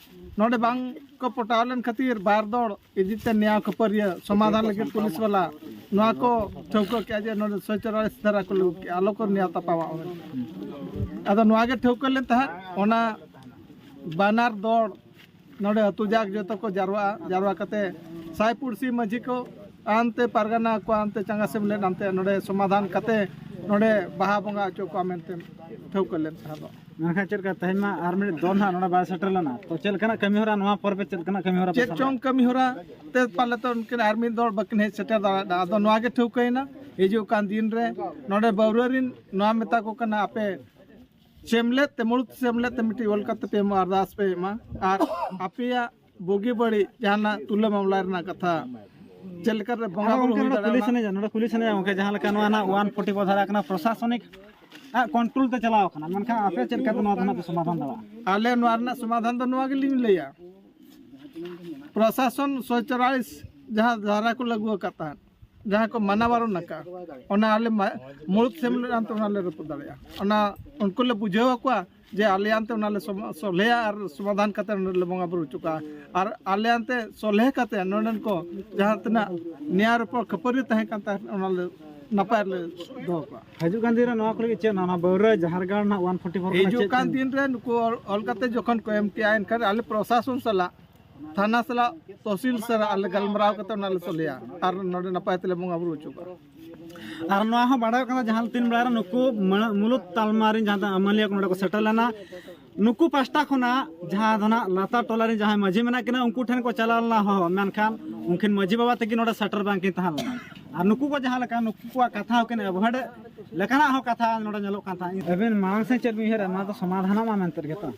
ᱱᱚᱰᱮ ᱵᱟᱝ ᱠᱚ ᱯᱚᱴᱟᱣ ᱞᱮᱱ ᱠᱷᱟᱹᱛᱤᱨ ᱵᱟᱨ ᱫᱚᱲ ᱤᱫᱤ ᱛᱮ ᱱᱮᱭᱟᱣ ᱠᱷᱟᱹᱯᱟᱹᱨᱤᱭᱟᱹ ᱥᱚᱢᱟᱫᱷᱟᱱ ᱞᱟᱹᱜᱤᱫ ᱯᱩᱞᱤᱥ ᱵᱟᱞᱟ ᱱᱚᱣᱟ ᱠᱚ ᱴᱷᱟᱹᱣᱠᱟᱹ ᱠᱮᱜᱼᱟ ᱡᱮ ᱱᱚᱰᱮ ᱥᱚᱭ ᱪᱚᱣᱟᱞᱤᱥ ᱫᱷᱟᱨᱟ ᱠᱚ ᱞᱟᱹᱜᱩ ᱠᱮᱜᱼᱟ, ᱟᱞᱚ ᱠᱚ ᱱᱮᱭᱟᱣ ᱛᱟᱯᱟᱢᱟ᱾ ᱟᱫᱚ ᱱᱚᱣᱟ ᱜᱮ ᱴᱷᱟᱹᱣᱠᱟᱹ ᱞᱮᱱ ᱛᱟᱦᱮᱸᱫ, ᱚᱱᱟ ᱵᱟᱱᱟᱨ ᱫᱚᱲ ᱱᱚᱰᱮ ᱟᱹᱛᱩ ᱡᱟᱠ ᱡᱚᱛᱚ ᱠᱚ ᱡᱟᱨᱣᱟᱜᱼᱟ, ᱡᱟᱨᱣᱟ ᱠᱟᱛᱮ ᱥᱟᱭ ᱯᱩᱲᱥᱤ ᱢᱟᱹᱡᱷᱤ ᱠᱚ ᱟᱱᱛᱮ ᱯᱟᱨᱜᱟᱱᱟ ᱠᱚ ᱟᱱᱛᱮ ᱪᱟᱸᱜᱟ ᱥᱮᱢᱞᱮᱫ ᱟᱱᱛᱮ ᱱᱚᱰᱮ ᱥᱚᱢᱟᱫᱷᱟᱱ ᱠᱟᱛᱮ ᱱᱚᱰᱮ ᱵᱟᱦᱟ ᱵᱚᱸᱜᱟ ᱦᱚᱪᱚ ᱠᱚᱣᱟ ᱢᱮᱱᱛᱮ ᱴᱷᱟᱹᱣᱠᱟᱹ ᱞᱮᱱ ᱛᱟᱦᱮᱸ ᱫᱚ᱾ ᱢᱮᱱᱠᱷᱟᱱ ᱪᱮᱫ ᱞᱮᱠᱟ ᱛᱮᱦᱮᱧ ᱢᱟ ᱟᱨ ᱢᱤᱫ ᱫᱚᱞ ᱦᱟᱸᱜ ᱱᱚᱰᱮ ᱵᱟᱭ ᱥᱮᱴᱮᱨ ᱞᱮᱱᱟ, ᱛᱚ ᱪᱮᱫ ᱞᱮᱠᱟᱱᱟᱜ ᱠᱟᱹᱢᱤ ᱦᱚᱨᱟ ᱱᱚᱣᱟ ᱯᱚᱨ ᱯᱮ ᱪᱮᱫ ᱞᱮᱠᱟᱱᱟᱜ ᱠᱟᱹᱢᱤ ᱦᱚᱨᱟ ᱯᱮ ᱪᱮᱫ ᱥᱟᱵᱟ? ᱪᱚᱝ ᱠᱟᱹᱢᱤ ᱦᱚᱨᱟ ᱛᱮ ᱯᱟᱞᱮ ᱛᱚ ᱩᱱᱠᱤᱱ ᱟᱨ ᱢᱤᱫ ᱫᱚᱞ ᱵᱟᱹᱠᱤᱱ ᱦᱮᱡ ᱥᱮᱴᱮᱨ ᱫᱟᱲᱮᱭᱟᱜᱼᱟ᱾ ᱟᱫᱚ ᱱᱚᱣᱟ ᱜᱮ ᱴᱷᱟᱹᱣᱠᱟᱹᱭᱮᱱᱟ, ᱦᱤᱡᱩᱜ ᱠᱟᱱ ᱫᱤᱱ ᱨᱮ ᱱᱚᱰᱮ ᱵᱟᱹᱣᱨᱟᱹ ᱨᱤᱱ ᱱᱚᱣᱟ ᱢᱮᱛᱟ ᱠᱚ ᱠᱟᱱᱟ, ᱟᱯᱮ ᱥᱮᱢᱞᱮᱫ ᱛᱮ, ᱢᱩᱲᱩᱫ ᱥᱮᱢᱞᱮᱫ ᱛᱮ ᱢᱤᱫᱴᱤᱡ ᱚᱞ ᱠᱟᱛᱮ ᱯᱮ ᱮᱢᱚᱜᱼᱟ, ᱟᱨᱫᱟᱥ ᱯᱮ ᱮᱢᱟ, ᱟᱨ ᱟᱯᱮᱭᱟᱜ ᱵᱩᱜᱤ ᱵᱟᱹᱲᱤᱡ ᱡᱟᱦᱟᱱᱟᱜ ᱛᱩᱞᱟᱹ ᱢᱟᱢᱞᱟ ᱨᱮᱱᱟᱜ ᱠᱟᱛᱷᱟ ᱪᱮᱫ ᱞᱮᱠᱟᱨᱮ ᱵᱚᱸᱜᱟ ᱟᱨ ᱵᱩᱨᱩ ᱜᱚᱢᱠᱮ ᱦᱩᱭ ᱱᱚᱰᱮ ᱠᱩᱞᱤ ᱫᱟᱲᱮᱭᱟᱜᱼᱟ, ᱥᱟᱱᱟᱧᱟ, ᱱᱚᱰᱮ ᱠᱩᱞᱤ ᱥᱟᱱᱟᱧᱟ ᱜᱚᱢᱠᱮ, ᱡᱟᱦᱟᱸ ᱞᱮᱠᱟ ᱱᱚᱣᱟ ᱱᱟᱜ ᱚᱣᱟᱱ ᱯᱷᱳᱨᱴᱤ ᱯᱷᱳᱨ ᱫᱷᱟᱨᱟ ᱠᱟᱱᱟ, ᱯᱨᱚᱥᱟᱥᱚᱱᱤᱠ ᱟᱜ ᱠᱚᱱᱴᱨᱳᱞ ᱛᱮ ᱪᱟᱞᱟᱣ ᱠᱟᱱᱟ, ᱢᱮᱱᱠᱷᱟᱱ ᱟᱯᱮ ᱪᱮᱫ ᱞᱮᱠᱟᱛᱮ ᱱᱚᱣᱟ ᱫᱚ ᱱᱟᱜ ᱯᱮ ᱥᱚᱢᱟᱫᱷᱟᱱ ᱫᱟᱲᱮᱭᱟᱜᱼᱟ? ᱟᱞᱮ ᱱᱚᱣᱟ ᱨᱮᱱᱟᱜ ᱥᱚᱢᱟᱫᱷᱟᱱ ᱫᱚ ᱱᱚᱣᱟ ᱜᱮᱞᱤᱧ ᱞᱟᱹᱭᱟ, ᱯᱨᱚᱥᱟᱥᱚᱱ ᱥᱚᱭ ᱪᱚᱣᱟᱞᱤᱥ ᱡᱟᱦᱟᱸ ᱫᱷᱟᱨᱟ ᱠᱚ ᱞᱟᱹᱜᱩ ᱟᱠᱟᱫ ᱛᱟᱦᱮᱸᱫ, ᱡᱟᱦᱟᱸ ᱠᱚ ᱢᱟᱱᱟ ᱵᱟᱨᱚᱱ ᱟᱠᱟᱫᱼᱟ, ᱚᱱᱟ ᱟᱞᱮ ᱢᱟ-, ᱢᱩᱲᱩᱫ ᱥᱮᱢᱞᱮᱫ ᱟᱱᱛᱮ ᱚᱱᱟ ᱞᱮ ᱨᱟᱹᱯᱩᱫ ᱫᱟᱲᱮᱭᱟᱜᱼᱟ᱾ ᱚᱱᱟ ᱩᱱᱠᱩ ᱞᱮ ᱵᱩᱡᱷᱟᱹᱣ ᱟᱠᱚᱣᱟ ᱡᱮ ᱟᱞᱮ ᱟᱱᱛᱮ ᱚᱱᱟ ᱞᱮ ᱥᱚᱢ-, ᱥᱚᱞᱦᱮᱭᱟ ᱟᱨ ᱥᱚᱢᱟᱫᱷᱟᱱ ᱠᱟᱛᱮ ᱚᱸᱰᱮ ᱞᱮ ᱵᱚᱸᱜᱟ ᱵᱩᱨᱩ ᱦᱚᱪᱚ ᱠᱟᱜᱼᱟ᱾ ᱟᱨ ᱟᱞᱮ ᱟᱱᱛᱮ ᱥᱚᱞᱦᱮ ᱠᱟᱛᱮ ᱱᱚᱰᱮᱱ ᱠᱚ ᱡᱟᱦᱟᱸ ᱛᱤᱱᱟᱹᱜ ᱱᱮᱭᱟᱣ ᱨᱚᱯᱚᱲ ᱠᱷᱟᱹᱯᱟᱹᱨᱤ ᱛᱟᱦᱮᱸ ᱠᱟᱱ ᱛᱟᱦᱮᱸᱫ, ᱚᱱᱟ ᱞᱮ ᱱᱟᱯᱟᱭ ᱞᱮ ᱫᱚᱦᱚ ᱠᱚᱣᱟ᱾ ᱦᱤᱡᱩᱜ ᱠᱟᱱ ᱫᱤᱱ ᱨᱮ ᱱᱚᱣᱟ ᱠᱚ ᱞᱟᱹᱜᱤᱫ ᱪᱮᱫ ᱱᱟᱣᱟ ᱵᱟᱹᱣᱨᱟᱹ ᱡᱟᱦᱮᱨ ᱜᱟᱲ ᱨᱮᱱᱟᱜ ᱚᱣᱟᱱ ᱯᱷᱳᱨᱴᱤ ᱯᱷᱳᱨ ᱠᱷᱚᱱᱟᱜ ᱦᱤᱡᱩᱜ ᱪᱮᱫ ᱠᱟᱱ ᱪᱮᱫ? ᱫᱤᱱ ᱨᱮ ᱱᱩᱠᱩ ᱚᱞ, ᱚᱞ ᱠᱟᱛᱮ ᱡᱚᱠᱷᱚᱱ ᱠᱚ ᱮᱢ ᱠᱮᱜᱼᱟ, ᱮᱱᱠᱷᱟᱱ ᱟᱞᱮ ᱯᱨᱚᱥᱟᱥᱚᱱ ᱥᱟᱞᱟᱜ, ᱛᱷᱟᱱᱟ ᱥᱟᱞᱟᱜ, ᱛᱚᱦᱥᱤᱞ ᱥᱟᱞᱟᱜ ᱟᱞᱮ ᱜᱟᱞᱢᱟᱨᱟᱣ ᱠᱟᱛᱮ ᱚᱱᱟ ᱞᱮ ᱥᱚᱞᱦᱮᱭᱟ ᱟᱨ ᱱᱚᱰᱮ ᱱᱟᱯᱟᱭ ᱛᱮᱞᱮ ᱵᱚᱸᱜᱟ ᱵᱩᱨᱩ ᱦᱚᱪᱚ ᱠᱚᱣᱟ᱾ ᱟᱨ ᱱᱚᱣᱟ ᱦᱚᱸ ᱵᱟᱲᱟᱭᱚᱜ ᱠᱟᱱᱟ, ᱡᱟᱦᱟᱸ ᱛᱤᱱ ᱵᱮᱲᱟ ᱨᱮ ᱱᱩᱠᱩ ᱢᱟᱹ-, ᱢᱩᱞᱩᱠ ᱛᱟᱞᱢᱟ ᱨᱮᱱ ᱡᱟᱦᱟᱸ ᱫᱚ ᱟᱹᱢᱟᱹᱞᱤᱭᱟᱹ ᱠᱚ ᱱᱚᱰᱮ ᱠᱚ ᱥᱮᱴᱮᱨ ᱞᱮᱱᱟ, ᱱᱩᱠᱩ ᱯᱟᱥᱴᱟ ᱠᱷᱚᱱᱟᱜ ᱡᱟᱦᱟᱸ ᱫᱚ ᱱᱟᱜ ᱞᱟᱛᱟᱨ ᱴᱚᱞᱟ ᱨᱮᱱ ᱡᱟᱦᱟᱸᱭ ᱢᱟᱹᱡᱷᱤ ᱢᱮᱱᱟᱜ ᱠᱤᱱᱟ, ᱩᱱᱠᱩ ᱴᱷᱮᱱ ᱠᱚ ᱪᱟᱞᱟᱣ ᱞᱮᱱᱟ ᱦᱚᱦᱚ, ᱢᱮᱱᱠᱷᱟᱱ ᱩᱱᱠᱤᱱ ᱢᱟᱹᱡᱷᱤ ᱵᱟᱵᱟ ᱛᱟᱹᱠᱤᱱ ᱱᱚᱰᱮ ᱥᱮᱴᱮᱨ ᱵᱟᱝ ᱠᱤᱱ ᱛᱟᱦᱮᱸ ᱞᱮᱱᱟ᱾ ᱟᱨ ᱱᱩᱠᱩ ᱠᱚ ᱡᱟᱦᱟᱸ ᱞᱮᱠᱟ, ᱱᱩᱠᱩ ᱠᱚᱣᱟᱜ ᱠᱟᱛᱷᱟ ᱦᱚᱸᱠᱤᱱ ᱮᱵᱷᱚᱭᱮᱰ ᱞᱮᱠᱟᱱᱟᱜ ᱦᱚᱸ ᱠᱟᱛᱷᱟ ᱱᱚᱰᱮ ᱧᱮᱞᱚᱜ ᱠᱟᱱ ᱛᱟᱦᱮᱸᱫ᱾ ᱟᱹᱵᱤᱱ ᱢᱟᱲᱟᱝ ᱥᱮᱫ ᱪᱮᱫ ᱵᱤᱱ ᱩᱭᱦᱟᱹᱨᱟ, ᱱᱚᱣᱟ ᱫᱚ ᱥᱚᱢᱟᱫᱷᱟᱱᱚᱜ ᱢᱟ ᱢᱮᱱᱛᱮ ᱜᱮ ᱛᱚ?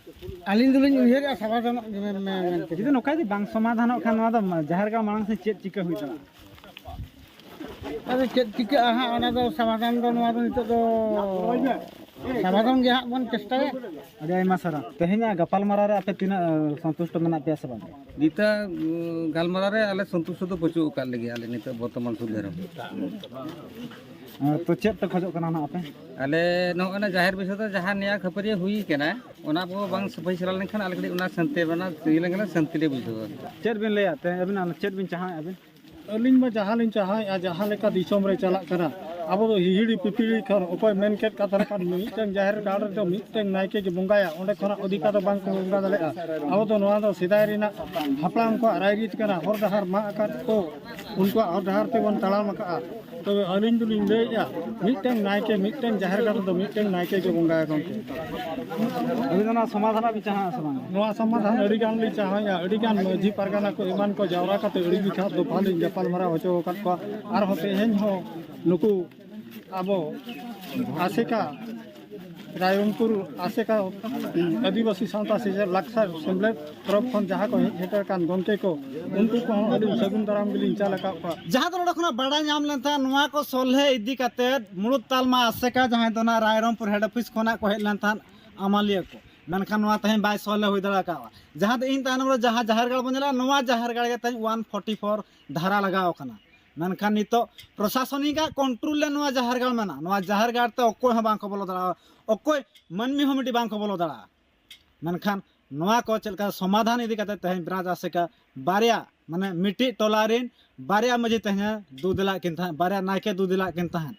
ᱟᱹᱞᱤᱧ ᱫᱚᱞᱤᱧ ᱩᱭᱦᱟᱹᱨᱮᱜᱼᱟ ᱥᱚᱢᱟᱫᱷᱟᱱᱚᱜ ᱜᱮ ᱢᱮ-, ᱢᱮ-, ᱢᱮᱱᱛᱮ᱾ ᱡᱩᱫᱤ ᱱᱚᱝᱠᱟ ᱡᱩᱫᱤ ᱵᱟᱝ ᱥᱚᱢᱟᱫᱷᱟᱱᱚᱜ ᱠᱷᱟᱱ, ᱱᱚᱣᱟ ᱫᱚ ᱢᱟ-, ᱡᱟᱦᱮᱨ ᱜᱟᱲ ᱢᱟᱲᱟᱝ ᱥᱮᱫ ᱪᱮᱫ ᱪᱤᱠᱟᱹ ᱦᱩᱭ ᱫᱟᱲᱮᱭᱟᱜᱼᱟ? ᱟᱫᱚ ᱪᱮᱫ ᱪᱤᱠᱟᱹᱜᱼᱟ ᱦᱟᱸᱜ, ᱚᱱᱟ ᱫᱚ ᱥᱚᱢᱟᱫᱷᱟᱱ ᱫᱚ, ᱱᱚᱣᱟ ᱫᱚ ᱱᱤᱛᱚᱜ ᱫᱚ ᱥᱚᱢᱟᱫᱷᱟᱱ ᱜᱮ ᱦᱟᱸᱜ ᱵᱚᱱ ᱪᱮᱥᱴᱟᱭᱟ᱾ ᱟᱹᱰᱤ ᱟᱭᱢᱟ ᱥᱟᱨᱦᱟᱣ᱾ ᱛᱮᱦᱮᱧᱟᱜ ᱜᱟᱯᱟᱞᱢᱟᱨᱟᱣ ᱨᱮ ᱟᱯᱮ ᱛᱤᱱᱟᱹᱜ, ᱮ, ᱥᱚᱱᱛᱩᱥᱴᱚ ᱢᱮᱱᱟᱜ ᱯᱮᱭᱟ ᱥᱮ ᱵᱟᱝ? ᱱᱤᱛᱟᱜ, ᱩᱸ, ᱜᱟᱞᱢᱟᱨᱟᱣ ᱨᱮ ᱟᱞᱮ ᱥᱚᱱᱛᱩᱥᱴᱚ ᱫᱚ ᱵᱟᱹᱪᱩᱜ ᱟᱠᱟᱫ ᱞᱮᱜᱮᱭᱟ, ᱟᱞᱮ ᱱᱤᱛᱚᱜ ᱵᱚᱨᱛᱚᱢᱟᱱ ᱥᱩᱫᱷᱟᱹᱨ ᱨᱮ᱾ ᱮ, ᱛᱚ ᱪᱮᱫ ᱯᱮ ᱠᱷᱚᱡᱚᱜ ᱠᱟᱱᱟ ᱱᱟᱦᱟᱜ ᱟᱯᱮ? ᱟᱞᱮ ᱱᱚᱜᱼᱚᱭ ᱱᱟ ᱡᱟᱦᱮᱨ ᱵᱤᱥᱚᱭ ᱫᱚ ᱡᱟᱦᱟᱸ ᱱᱮᱭᱟ ᱠᱷᱟᱹᱯᱟᱹᱨᱤᱭᱟᱹ ᱦᱩᱭ ᱠᱟᱱᱟ, ᱚᱱᱟ ᱠᱚ ᱵᱟᱝ ᱥᱟᱹᱯᱷᱟᱹᱭ ᱥᱟᱞᱟ ᱞᱮᱱᱠᱷᱟᱱ ᱟᱞᱮ ᱠᱟᱹᱴᱤᱡ ᱚᱱᱟ ᱥᱟᱱᱛᱤ ᱨᱮᱱᱟᱜ ᱤᱭᱟᱹ ᱞᱮᱱᱠᱷᱟᱱ ᱥᱟᱱᱛᱤ ᱞᱮ ᱵᱩᱡᱷᱟᱹᱣᱟ᱾ ᱪᱮᱫ ᱵᱤᱱ ᱞᱟᱹᱭᱟ ᱛᱮ ᱟᱹᱵᱤᱱ, ᱪᱮᱫ ᱵᱤᱱ ᱪᱟᱦᱟᱣᱮᱫᱼᱟ ᱟᱹᱵᱤᱱ? ᱟᱹᱞᱤᱧ ᱢᱟ ᱡᱟᱦᱟᱸ ᱞᱤᱧ ᱪᱟᱦᱟᱣᱮᱫᱼᱟ, ᱡᱟᱦᱟᱸ ᱞᱮᱠᱟ ᱫᱤᱥᱚᱢ ᱨᱮ ᱪᱟᱞᱟᱜ ᱠᱟᱱᱟ, ᱟᱵᱚ ᱫᱚ ᱦᱤᱦᱤᱲᱤ ᱯᱤᱯᱤᱲᱤ ᱠᱷᱟᱱ ᱚᱠᱚᱭ ᱢᱮᱱ ᱠᱮᱫ ᱠᱟᱛᱷᱟ ᱞᱮᱠᱷᱟᱱ ᱢᱤᱫᱴᱟᱝ ᱡᱟᱦᱮᱨ ᱜᱟᱲ ᱨᱮᱫᱚ ᱢᱤᱫᱴᱟᱝ ᱱᱟᱭᱠᱮ ᱜᱮ ᱵᱚᱸᱜᱟᱭᱟ, ᱚᱸᱰᱮ ᱠᱷᱚᱱᱟᱜ ᱚᱫᱷᱤᱠᱟ ᱫᱚ ᱵᱟᱝ ᱠᱚ ᱵᱚᱸᱜᱟ ᱫᱟᱲᱮᱭᱟᱜᱼᱟ᱾ ᱟᱵᱚ ᱫᱚ ᱱᱚᱣᱟ ᱫᱚ ᱥᱮᱫᱟᱭ ᱨᱮᱱᱟᱜ ᱦᱟᱯᱲᱟᱢ ᱠᱚᱣᱟᱜ ᱨᱟᱭᱨᱤᱛ ᱠᱟᱱᱟ, ᱦᱚᱨ ᱰᱟᱦᱟᱨ ᱢᱟᱜ ᱟᱠᱟᱫ ᱠᱚ ᱩᱱᱠᱩᱣᱟᱜ ᱦᱚᱨ ᱰᱟᱦᱟᱨ ᱛᱮᱵᱚᱱ ᱛᱟᱲᱟᱢ ᱟᱠᱟᱫᱼᱟ᱾ ᱛᱚᱵᱮ ᱟᱹᱞᱤᱧ ᱫᱚᱞᱤᱧ ᱞᱟᱹᱭᱮᱫᱼᱟ, ᱢᱤᱫᱴᱟᱝ ᱱᱟᱭᱠᱮ, ᱢᱤᱫᱴᱟᱝ ᱡᱟᱦᱮᱨ ᱜᱟᱲ ᱨᱮᱫᱚ ᱢᱤᱫᱴᱟᱝ ᱱᱟᱭᱠᱮ ᱜᱮ ᱵᱚᱸᱜᱟᱭᱟ ᱜᱚᱢᱠᱮ᱾ ᱟᱹᱵᱤᱱ ᱫᱚ ᱱᱚᱣᱟ ᱥᱚᱢᱟᱫᱷᱟᱱ ᱵᱤᱱ ᱪᱟᱦᱟᱜᱼᱟ ᱥᱮ ᱵᱟᱝ? ᱱᱚᱣᱟ ᱥᱚᱢᱟᱫᱷᱟᱱ ᱟᱹᱰᱤ ᱜᱟᱱ ᱞᱤᱧ ᱪᱟᱦᱟᱣᱮᱫᱼᱟ, ᱟᱹᱰᱤ ᱜᱟᱱ ᱢᱟᱹᱡᱷᱤ ᱯᱟᱨᱜᱟᱱᱟ ᱠᱚ ᱮᱢᱟᱱ ᱠᱚ ᱡᱟᱣᱨᱟ ᱠᱟᱛᱮ ᱟᱹᱰᱤ ᱡᱚᱠᱷᱟ ᱫᱚᱯᱷᱟ ᱞᱤᱧ ᱜᱟᱯᱟᱞ ᱢᱟᱨᱟᱣ ᱦᱚᱪᱚ ᱟᱠᱟᱫ ᱠᱚᱣᱟ᱾ ᱟᱨᱦᱚᱸ ᱛᱮᱦᱮᱧ ᱦᱚᱸ ᱱᱩᱠᱩ ᱟᱵᱚ ᱟᱥᱮᱠᱟ, ᱨᱟᱭᱨᱚᱝᱯᱩᱨ ᱟᱥᱮᱠᱟ ᱟᱹᱫᱤᱵᱟᱹᱥᱤ ᱥᱟᱶᱛᱟ ᱥᱮᱪᱮᱫ ᱞᱟᱠᱪᱟᱨ ᱥᱮᱢᱞᱮᱫ ᱛᱚᱨᱚᱯ ᱠᱷᱚᱱ ᱡᱟᱦᱟᱸ ᱠᱚ ᱦᱮᱡ ᱥᱮᱴᱮᱨ ᱟᱠᱟᱱ ᱜᱚᱢᱠᱮ ᱠᱚ, ᱩᱱᱠᱩ ᱠᱚᱦᱚᱸ ᱟᱹᱞᱤᱧ ᱥᱟᱹᱜᱩᱱ ᱫᱟᱨᱟᱢ ᱜᱮᱞᱤᱧ ᱪᱟᱞ ᱟᱠᱟᱫ ᱠᱚᱣᱟ᱾ ᱡᱟᱦᱟᱸ ᱫᱚ ᱱᱚᱰᱮ ᱠᱷᱚᱱᱟᱜ ᱵᱟᱲᱟᱭ ᱧᱟᱢ ᱞᱮᱱ ᱛᱟᱦᱮᱸᱫ, ᱱᱚᱣᱟ ᱠᱚ ᱥᱚᱞᱦᱮ ᱤᱫᱤ ᱠᱟᱛᱮᱫ ᱢᱩᱲᱩᱫ ᱛᱟᱞᱢᱟ ᱟᱥᱮᱠᱟ, ᱡᱟᱦᱟᱸᱭ ᱫᱚ ᱱᱟᱜ ᱨᱟᱭᱨᱚᱝᱯᱩᱨ ᱦᱮᱰ ᱚᱯᱷᱤᱥ ᱠᱷᱚᱱᱟᱜ ᱠᱚ ᱦᱮᱡ ᱞᱮᱱ ᱛᱟᱦᱮᱸᱫ ᱟᱢᱟᱞᱤᱭᱟᱹ ᱠᱚ, ᱢᱮᱱᱠᱷᱟᱱ ᱱᱚᱣᱟ ᱛᱮᱦᱮᱧ ᱵᱟᱭ ᱥᱚᱞᱦᱮ ᱦᱩᱭ ᱫᱟᱲᱮ ᱟᱠᱟᱫᱼᱟ᱾ ᱡᱟᱦᱟᱸ ᱫᱚ ᱤᱧ ᱛᱟᱭᱱᱚᱢ ᱨᱮ ᱡᱟᱦᱟᱸ ᱡᱟᱦᱮᱨ ᱜᱟᱲ ᱵᱚᱱ ᱧᱮᱞᱟ, ᱱᱚᱣᱟ ᱡᱟᱦᱮᱨ ᱜᱟᱲ ᱜᱮ ᱛᱮᱦᱮᱧ ᱚᱣᱟᱱ ᱯᱷᱳᱨᱴᱤ ᱯᱷᱳᱨ ᱫᱷᱟᱨᱟ ᱞᱟᱜᱟᱣ ᱟᱠᱟᱱᱟ᱾ ᱢᱮᱱᱠᱷᱟᱱ ᱱᱤᱛᱚᱜ ᱯᱨᱚᱥᱟᱥᱚᱱᱤᱠᱟᱜ ᱠᱚᱱᱴᱨᱳᱞ ᱨᱮ ᱱᱚᱣᱟ ᱡᱟᱦᱮᱨ ᱜᱟᱲ ᱢᱮᱱᱟᱜᱼᱟ᱾ ᱱᱚᱣᱟ ᱡᱟᱦᱮᱨ ᱜᱟᱲ ᱛᱮ ᱚᱠᱚᱭ ᱦᱚᱸ ᱵᱟᱝ ᱠᱚ ᱵᱚᱞᱚ ᱫᱟᱲᱮᱭᱟᱜᱼᱟ, ᱚᱠᱚᱭ ᱢᱟᱹᱱᱢᱤ ᱦᱚᱸ ᱢᱤᱫᱴᱤᱡ ᱵᱟᱝ ᱠᱚ ᱵᱚᱞᱚ ᱫᱟᱲᱮᱭᱟᱜᱼᱟ᱾ ᱢᱮᱱᱠᱷᱟᱱ ᱱᱚᱣᱟ ᱠᱚ ᱪᱮᱫ ᱞᱮᱠᱟ ᱥᱚᱢᱟᱫᱷᱟᱱ ᱤᱫᱤ ᱠᱟᱛᱮ ᱛᱮᱦᱮᱧ ᱵᱨᱟᱡᱽ ᱟᱥᱮᱠᱟ ᱵᱟᱨᱭᱟ, ᱢᱟᱱᱮ ᱢᱤᱫᱴᱤᱡ ᱴᱚᱞᱟ ᱨᱮᱱ ᱵᱟᱨᱭᱟ ᱢᱟᱹᱡᱷᱤ ᱛᱮᱦᱮᱧ ᱫᱩ ᱫᱮᱞᱟᱜ ᱠᱤᱱ ᱛᱟᱦᱮᱸᱫ, ᱵᱟᱨᱭᱟ ᱱᱟᱭᱠᱮ ᱫᱩ ᱫᱮᱞᱟᱜ ᱠᱤᱱ ᱛᱟᱦᱮᱸᱫ,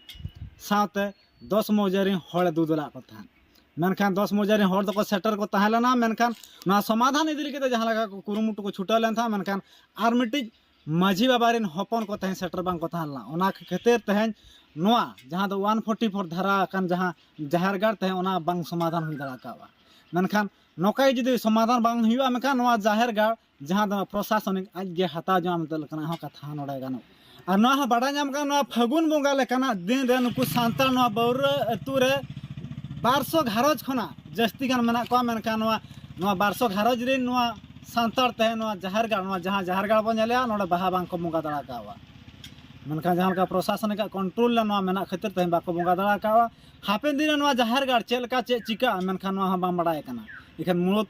ᱥᱟᱶᱛᱮ ᱫᱚᱥ ᱢᱚᱡᱟᱨᱤ ᱦᱚᱲ ᱫᱩ ᱫᱮᱞᱟᱜ ᱠᱚ ᱛᱟᱦᱮᱸᱫ᱾ ᱢᱮᱱᱠᱷᱟᱱ ᱫᱚᱥ ᱢᱚᱡᱟᱨᱤ ᱦᱚᱲ ᱫᱚᱠᱚ ᱥᱮᱴᱮᱨ ᱠᱚ ᱛᱟᱦᱮᱸ ᱞᱮᱱᱟ, ᱢᱮᱱᱠᱷᱟᱱ ᱱᱚᱣᱟ ᱥᱚᱢᱟᱫᱷᱟᱱ ᱤᱫᱤ ᱞᱟᱹᱜᱤᱫ ᱛᱮ ᱡᱟᱦᱟᱸ ᱞᱮᱠᱟ ᱠᱚ ᱠᱩᱨᱩᱢᱩᱴᱩ ᱠᱚ ᱪᱷᱩᱴᱟᱹᱣ ᱞᱮᱱ ᱛᱟᱦᱮᱸᱫ, ᱢᱮᱱᱠᱷᱟᱱ ᱟᱨ ᱢᱤᱫᱴᱤᱡ ᱢᱟᱹᱡᱷᱤ ᱵᱟᱵᱟ ᱨᱮᱱ ᱦᱚᱯᱚᱱ ᱠᱚ ᱛᱮᱦᱮᱧ ᱥᱮᱴᱮᱨ ᱵᱟᱝ ᱠᱚ ᱛᱟᱦᱮᱸ ᱞᱮᱱᱟ᱾ ᱚᱱᱟ ᱠᱷᱟᱹᱛᱤᱨ ᱛᱮᱦᱮᱧ ᱱᱚᱣᱟ ᱡᱟᱦᱟᱸ ᱫᱚ ᱚᱣᱟᱱ ᱯᱷᱳᱨᱴᱤ ᱯᱷᱳᱨ ᱫᱷᱟᱨᱟ ᱟᱠᱟᱱ ᱡᱟᱦᱟᱸ ᱡᱟᱦᱮᱨ ᱜᱟᱲ ᱛᱮᱦᱮᱧ ᱚᱱᱟ ᱵᱟᱝ ᱥᱚᱢᱟᱫᱷᱟᱱ ᱦᱩᱭ ᱫᱟᱲᱮ ᱠᱟᱣᱟ᱾ ᱢᱮᱱᱠᱷᱟᱱ ᱱᱚᱝᱠᱟ ᱜᱮ ᱡᱩᱫᱤ ᱥᱚᱢᱟᱫᱷᱟᱱ ᱵᱟᱝ ᱦᱩᱭᱩᱜᱼᱟ, ᱢᱮᱱᱠᱷᱟᱱ ᱱᱚᱣᱟ ᱡᱟᱦᱮᱨ ᱜᱟᱲ ᱡᱟᱦᱟᱸ ᱫᱚ ᱯᱨᱚᱥᱟᱥᱚᱱᱤᱠ ᱟᱡ ᱜᱮ ᱦᱟᱛᱟᱣ ᱡᱚᱝᱟ ᱢᱮᱱᱛᱮ ᱞᱮᱠᱟᱱᱟᱜ ᱦᱚᱸ ᱠᱟᱛᱷᱟ ᱱᱚᱰᱮ ᱜᱟᱱᱚᱜᱼᱟ᱾ ᱟᱨ ᱱᱚᱣᱟ ᱦᱚᱸ ᱵᱟᱰᱟᱭ ᱧᱟᱢ ᱠᱟᱱᱟ, ᱱᱚᱣᱟ ᱯᱷᱟᱹᱜᱩᱱ ᱵᱚᱸᱜᱟ ᱞᱮᱠᱟᱱᱟᱜ ᱫᱤᱱ ᱨᱮ ᱱᱩᱠᱩ ᱥᱟᱱᱛᱟᱲ ᱱᱚᱣᱟ ᱵᱟᱹᱣᱨᱟᱹ ᱟᱹᱛᱩ ᱨᱮ ᱵᱟᱨᱥᱚ ᱜᱷᱟᱨᱚᱸᱡᱽ ᱠᱷᱚᱱᱟᱜ ᱡᱟᱹᱥᱛᱤ ᱜᱟᱱ ᱢᱮᱱᱟᱜ ᱠᱚᱣᱟ, ᱢᱮᱱᱠᱷᱟᱱ ᱱᱚᱣᱟ, ᱱᱚᱣᱟ ᱵᱟᱨᱥᱚ ᱜᱷᱟᱨᱚᱸᱡᱽ ᱨᱮᱱ ᱱᱚᱣᱟ ᱥᱟᱱᱛᱟᱲ ᱛᱮᱦᱮᱧ ᱱᱚᱣᱟ ᱡᱟᱦᱮᱨ ᱜᱟᱲ, ᱱᱚᱣᱟ ᱡᱟᱦᱟᱸ ᱡᱟᱦᱮᱨ ᱜᱟᱲ ᱵᱚᱱ ᱧᱮᱞᱮᱜᱼᱟ, ᱱᱚᱰᱮ ᱵᱟᱦᱟ ᱵᱟᱝ ᱠᱚ ᱵᱚᱸᱜᱟ ᱫᱟᱲᱮ ᱠᱟᱣᱟ᱾ ᱢᱮᱱᱠᱷᱟᱱ ᱡᱟᱦᱟᱸ ᱞᱮᱠᱟ ᱯᱨᱚᱥᱟᱥᱚᱱᱤᱠᱟᱜ ᱠᱚᱱᱴᱨᱳᱞ ᱨᱮ ᱱᱚᱣᱟ ᱢᱮᱱᱟᱜ ᱠᱷᱟᱹᱛᱤᱨ ᱛᱮᱦᱮᱧ ᱵᱟᱠᱚ ᱵᱚᱸᱜᱟ ᱫᱟᱲᱮ ᱠᱟᱣᱟ᱾ ᱦᱟᱯᱮᱱ ᱫᱤᱱ ᱨᱮ ᱱᱚᱣᱟ ᱡᱟᱦᱮᱨ ᱜᱟᱲ ᱪᱮᱫ ᱞᱮᱠᱟ ᱪᱮᱫ ᱪᱤᱠᱟᱹᱜᱼᱟ, ᱢᱮᱱᱠᱷᱟᱱ ᱱᱚᱣᱟ ᱦᱚᱸ ᱵᱟᱝ ᱵᱟᱲᱟᱭ ᱠᱟᱱᱟ᱾ ᱮᱱᱠᱷᱟᱱ ᱢᱩᱲᱩᱫ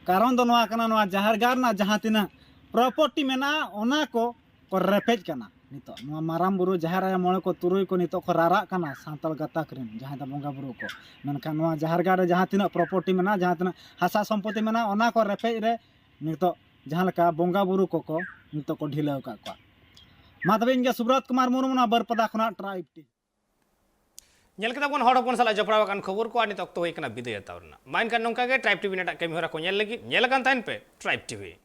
ᱠᱟᱨᱚᱱ ᱫᱚ ᱱᱚᱣᱟ ᱠᱟᱱᱟ, ᱱᱚᱣᱟ ᱡᱟᱦᱮᱨ ᱜᱟᱲ ᱨᱮᱱᱟᱜ ᱡᱟᱦᱟᱸ ᱛᱤᱱᱟᱹᱜ ᱯᱨᱚᱯᱟᱨᱴᱤ ᱢᱮᱱᱟᱜᱼᱟ, ᱚᱱᱟ ᱠᱚ ᱠᱚ ᱨᱮᱯᱮᱡ ᱠᱟᱱᱟ᱾ ᱱᱤᱛᱚᱜ ᱱᱚᱣᱟ ᱢᱟᱨᱟᱝ ᱵᱩᱨᱩ, ᱡᱟᱦᱮᱨ ᱟᱭᱳ, ᱢᱚᱬᱮ ᱠᱚ, ᱛᱩᱨᱩᱭ ᱠᱚ ᱱᱤᱛᱚᱜ ᱠᱚ ᱨᱟᱨᱟᱜ ᱠᱟᱱᱟ ᱥᱟᱱᱛᱟᱲ ᱜᱟᱛᱟᱠ ᱨᱮᱱ ᱡᱟᱦᱟᱸᱭ ᱫᱚ ᱵᱚᱸᱜᱟ ᱵᱩᱨᱩ ᱠᱚ᱾ ᱢᱮᱱᱠᱷᱟᱱ ᱱᱚᱣᱟ ᱡᱟᱦᱮᱨ ᱜᱟᱲ ᱨᱮ ᱡᱟᱦᱟᱸ ᱛᱤᱱᱟᱹᱜ ᱯᱨᱚᱯᱟᱨᱴᱤ ᱢᱮᱱᱟᱜᱼᱟ, ᱡᱟᱦᱟᱸ ᱛᱤᱱᱟᱹᱜ ᱦᱟᱥᱟ ᱥᱚᱢᱯᱚᱛᱤ ᱢᱮᱱᱟᱜᱼᱟ, ᱚᱱᱟ ᱠᱚ ᱨᱮᱯᱮᱡ ᱨᱮ ᱱᱤᱛᱚᱜ ᱡᱟᱦᱟᱸ ᱞᱮᱠᱟ ᱵᱚᱸᱜᱟ ᱵᱩᱨᱩ ᱠᱚᱠᱚ ᱱᱤᱛᱚᱜ ᱠᱚ ᱰᱷᱤᱞᱟᱹᱣ ᱟᱠᱟᱫ ᱠᱚᱣᱟ᱾ ᱢᱟ ᱛᱚᱵᱮ, ᱤᱧ ᱜᱮ ᱥᱩᱵᱨᱚᱛ ᱠᱩᱢᱟᱨ ᱢᱩᱨᱢᱩ, ᱱᱚᱣᱟ ᱵᱟᱹᱨᱯᱟᱫᱟ ᱠᱷᱚᱱᱟᱜ ᱴᱨᱟᱭᱤᱵᱽ ᱴᱤ᱾ ᱧᱮᱞ ᱠᱮᱫᱟ ᱵᱚᱱ ᱦᱚᱲ ᱦᱚᱯᱚᱱ ᱥᱟᱞᱟᱜ ᱡᱚᱯᱲᱟᱣ ᱟᱠᱟᱱ ᱠᱷᱚᱵᱚᱨ ᱠᱚ, ᱟᱨ ᱱᱤᱛᱚᱜ ᱚᱠᱛᱚ ᱦᱩᱭ ᱠᱟᱱᱟ ᱵᱤᱫᱟᱹᱭ ᱦᱟᱛᱟᱣ ᱨᱮᱱᱟᱜ᱾ ᱢᱟ ᱮᱱᱠᱷᱟᱱ ᱱᱚᱝᱠᱟ ᱜᱮ ᱴᱨᱟᱭᱤᱵᱽ ᱴᱤᱵᱷᱤ ᱨᱮᱱᱟᱜ ᱠᱟᱹᱢᱤ ᱦᱚᱨᱟ ᱠᱚ ᱧᱮᱞ ᱞᱟᱹᱜᱤᱫ ᱧᱮᱞ ᱟᱠᱟᱱ ᱛᱟᱦᱮᱱ ᱯᱮ ᱴᱨᱟᱭᱤᱵᱽ ᱴᱤᱵᱷᱤ᱾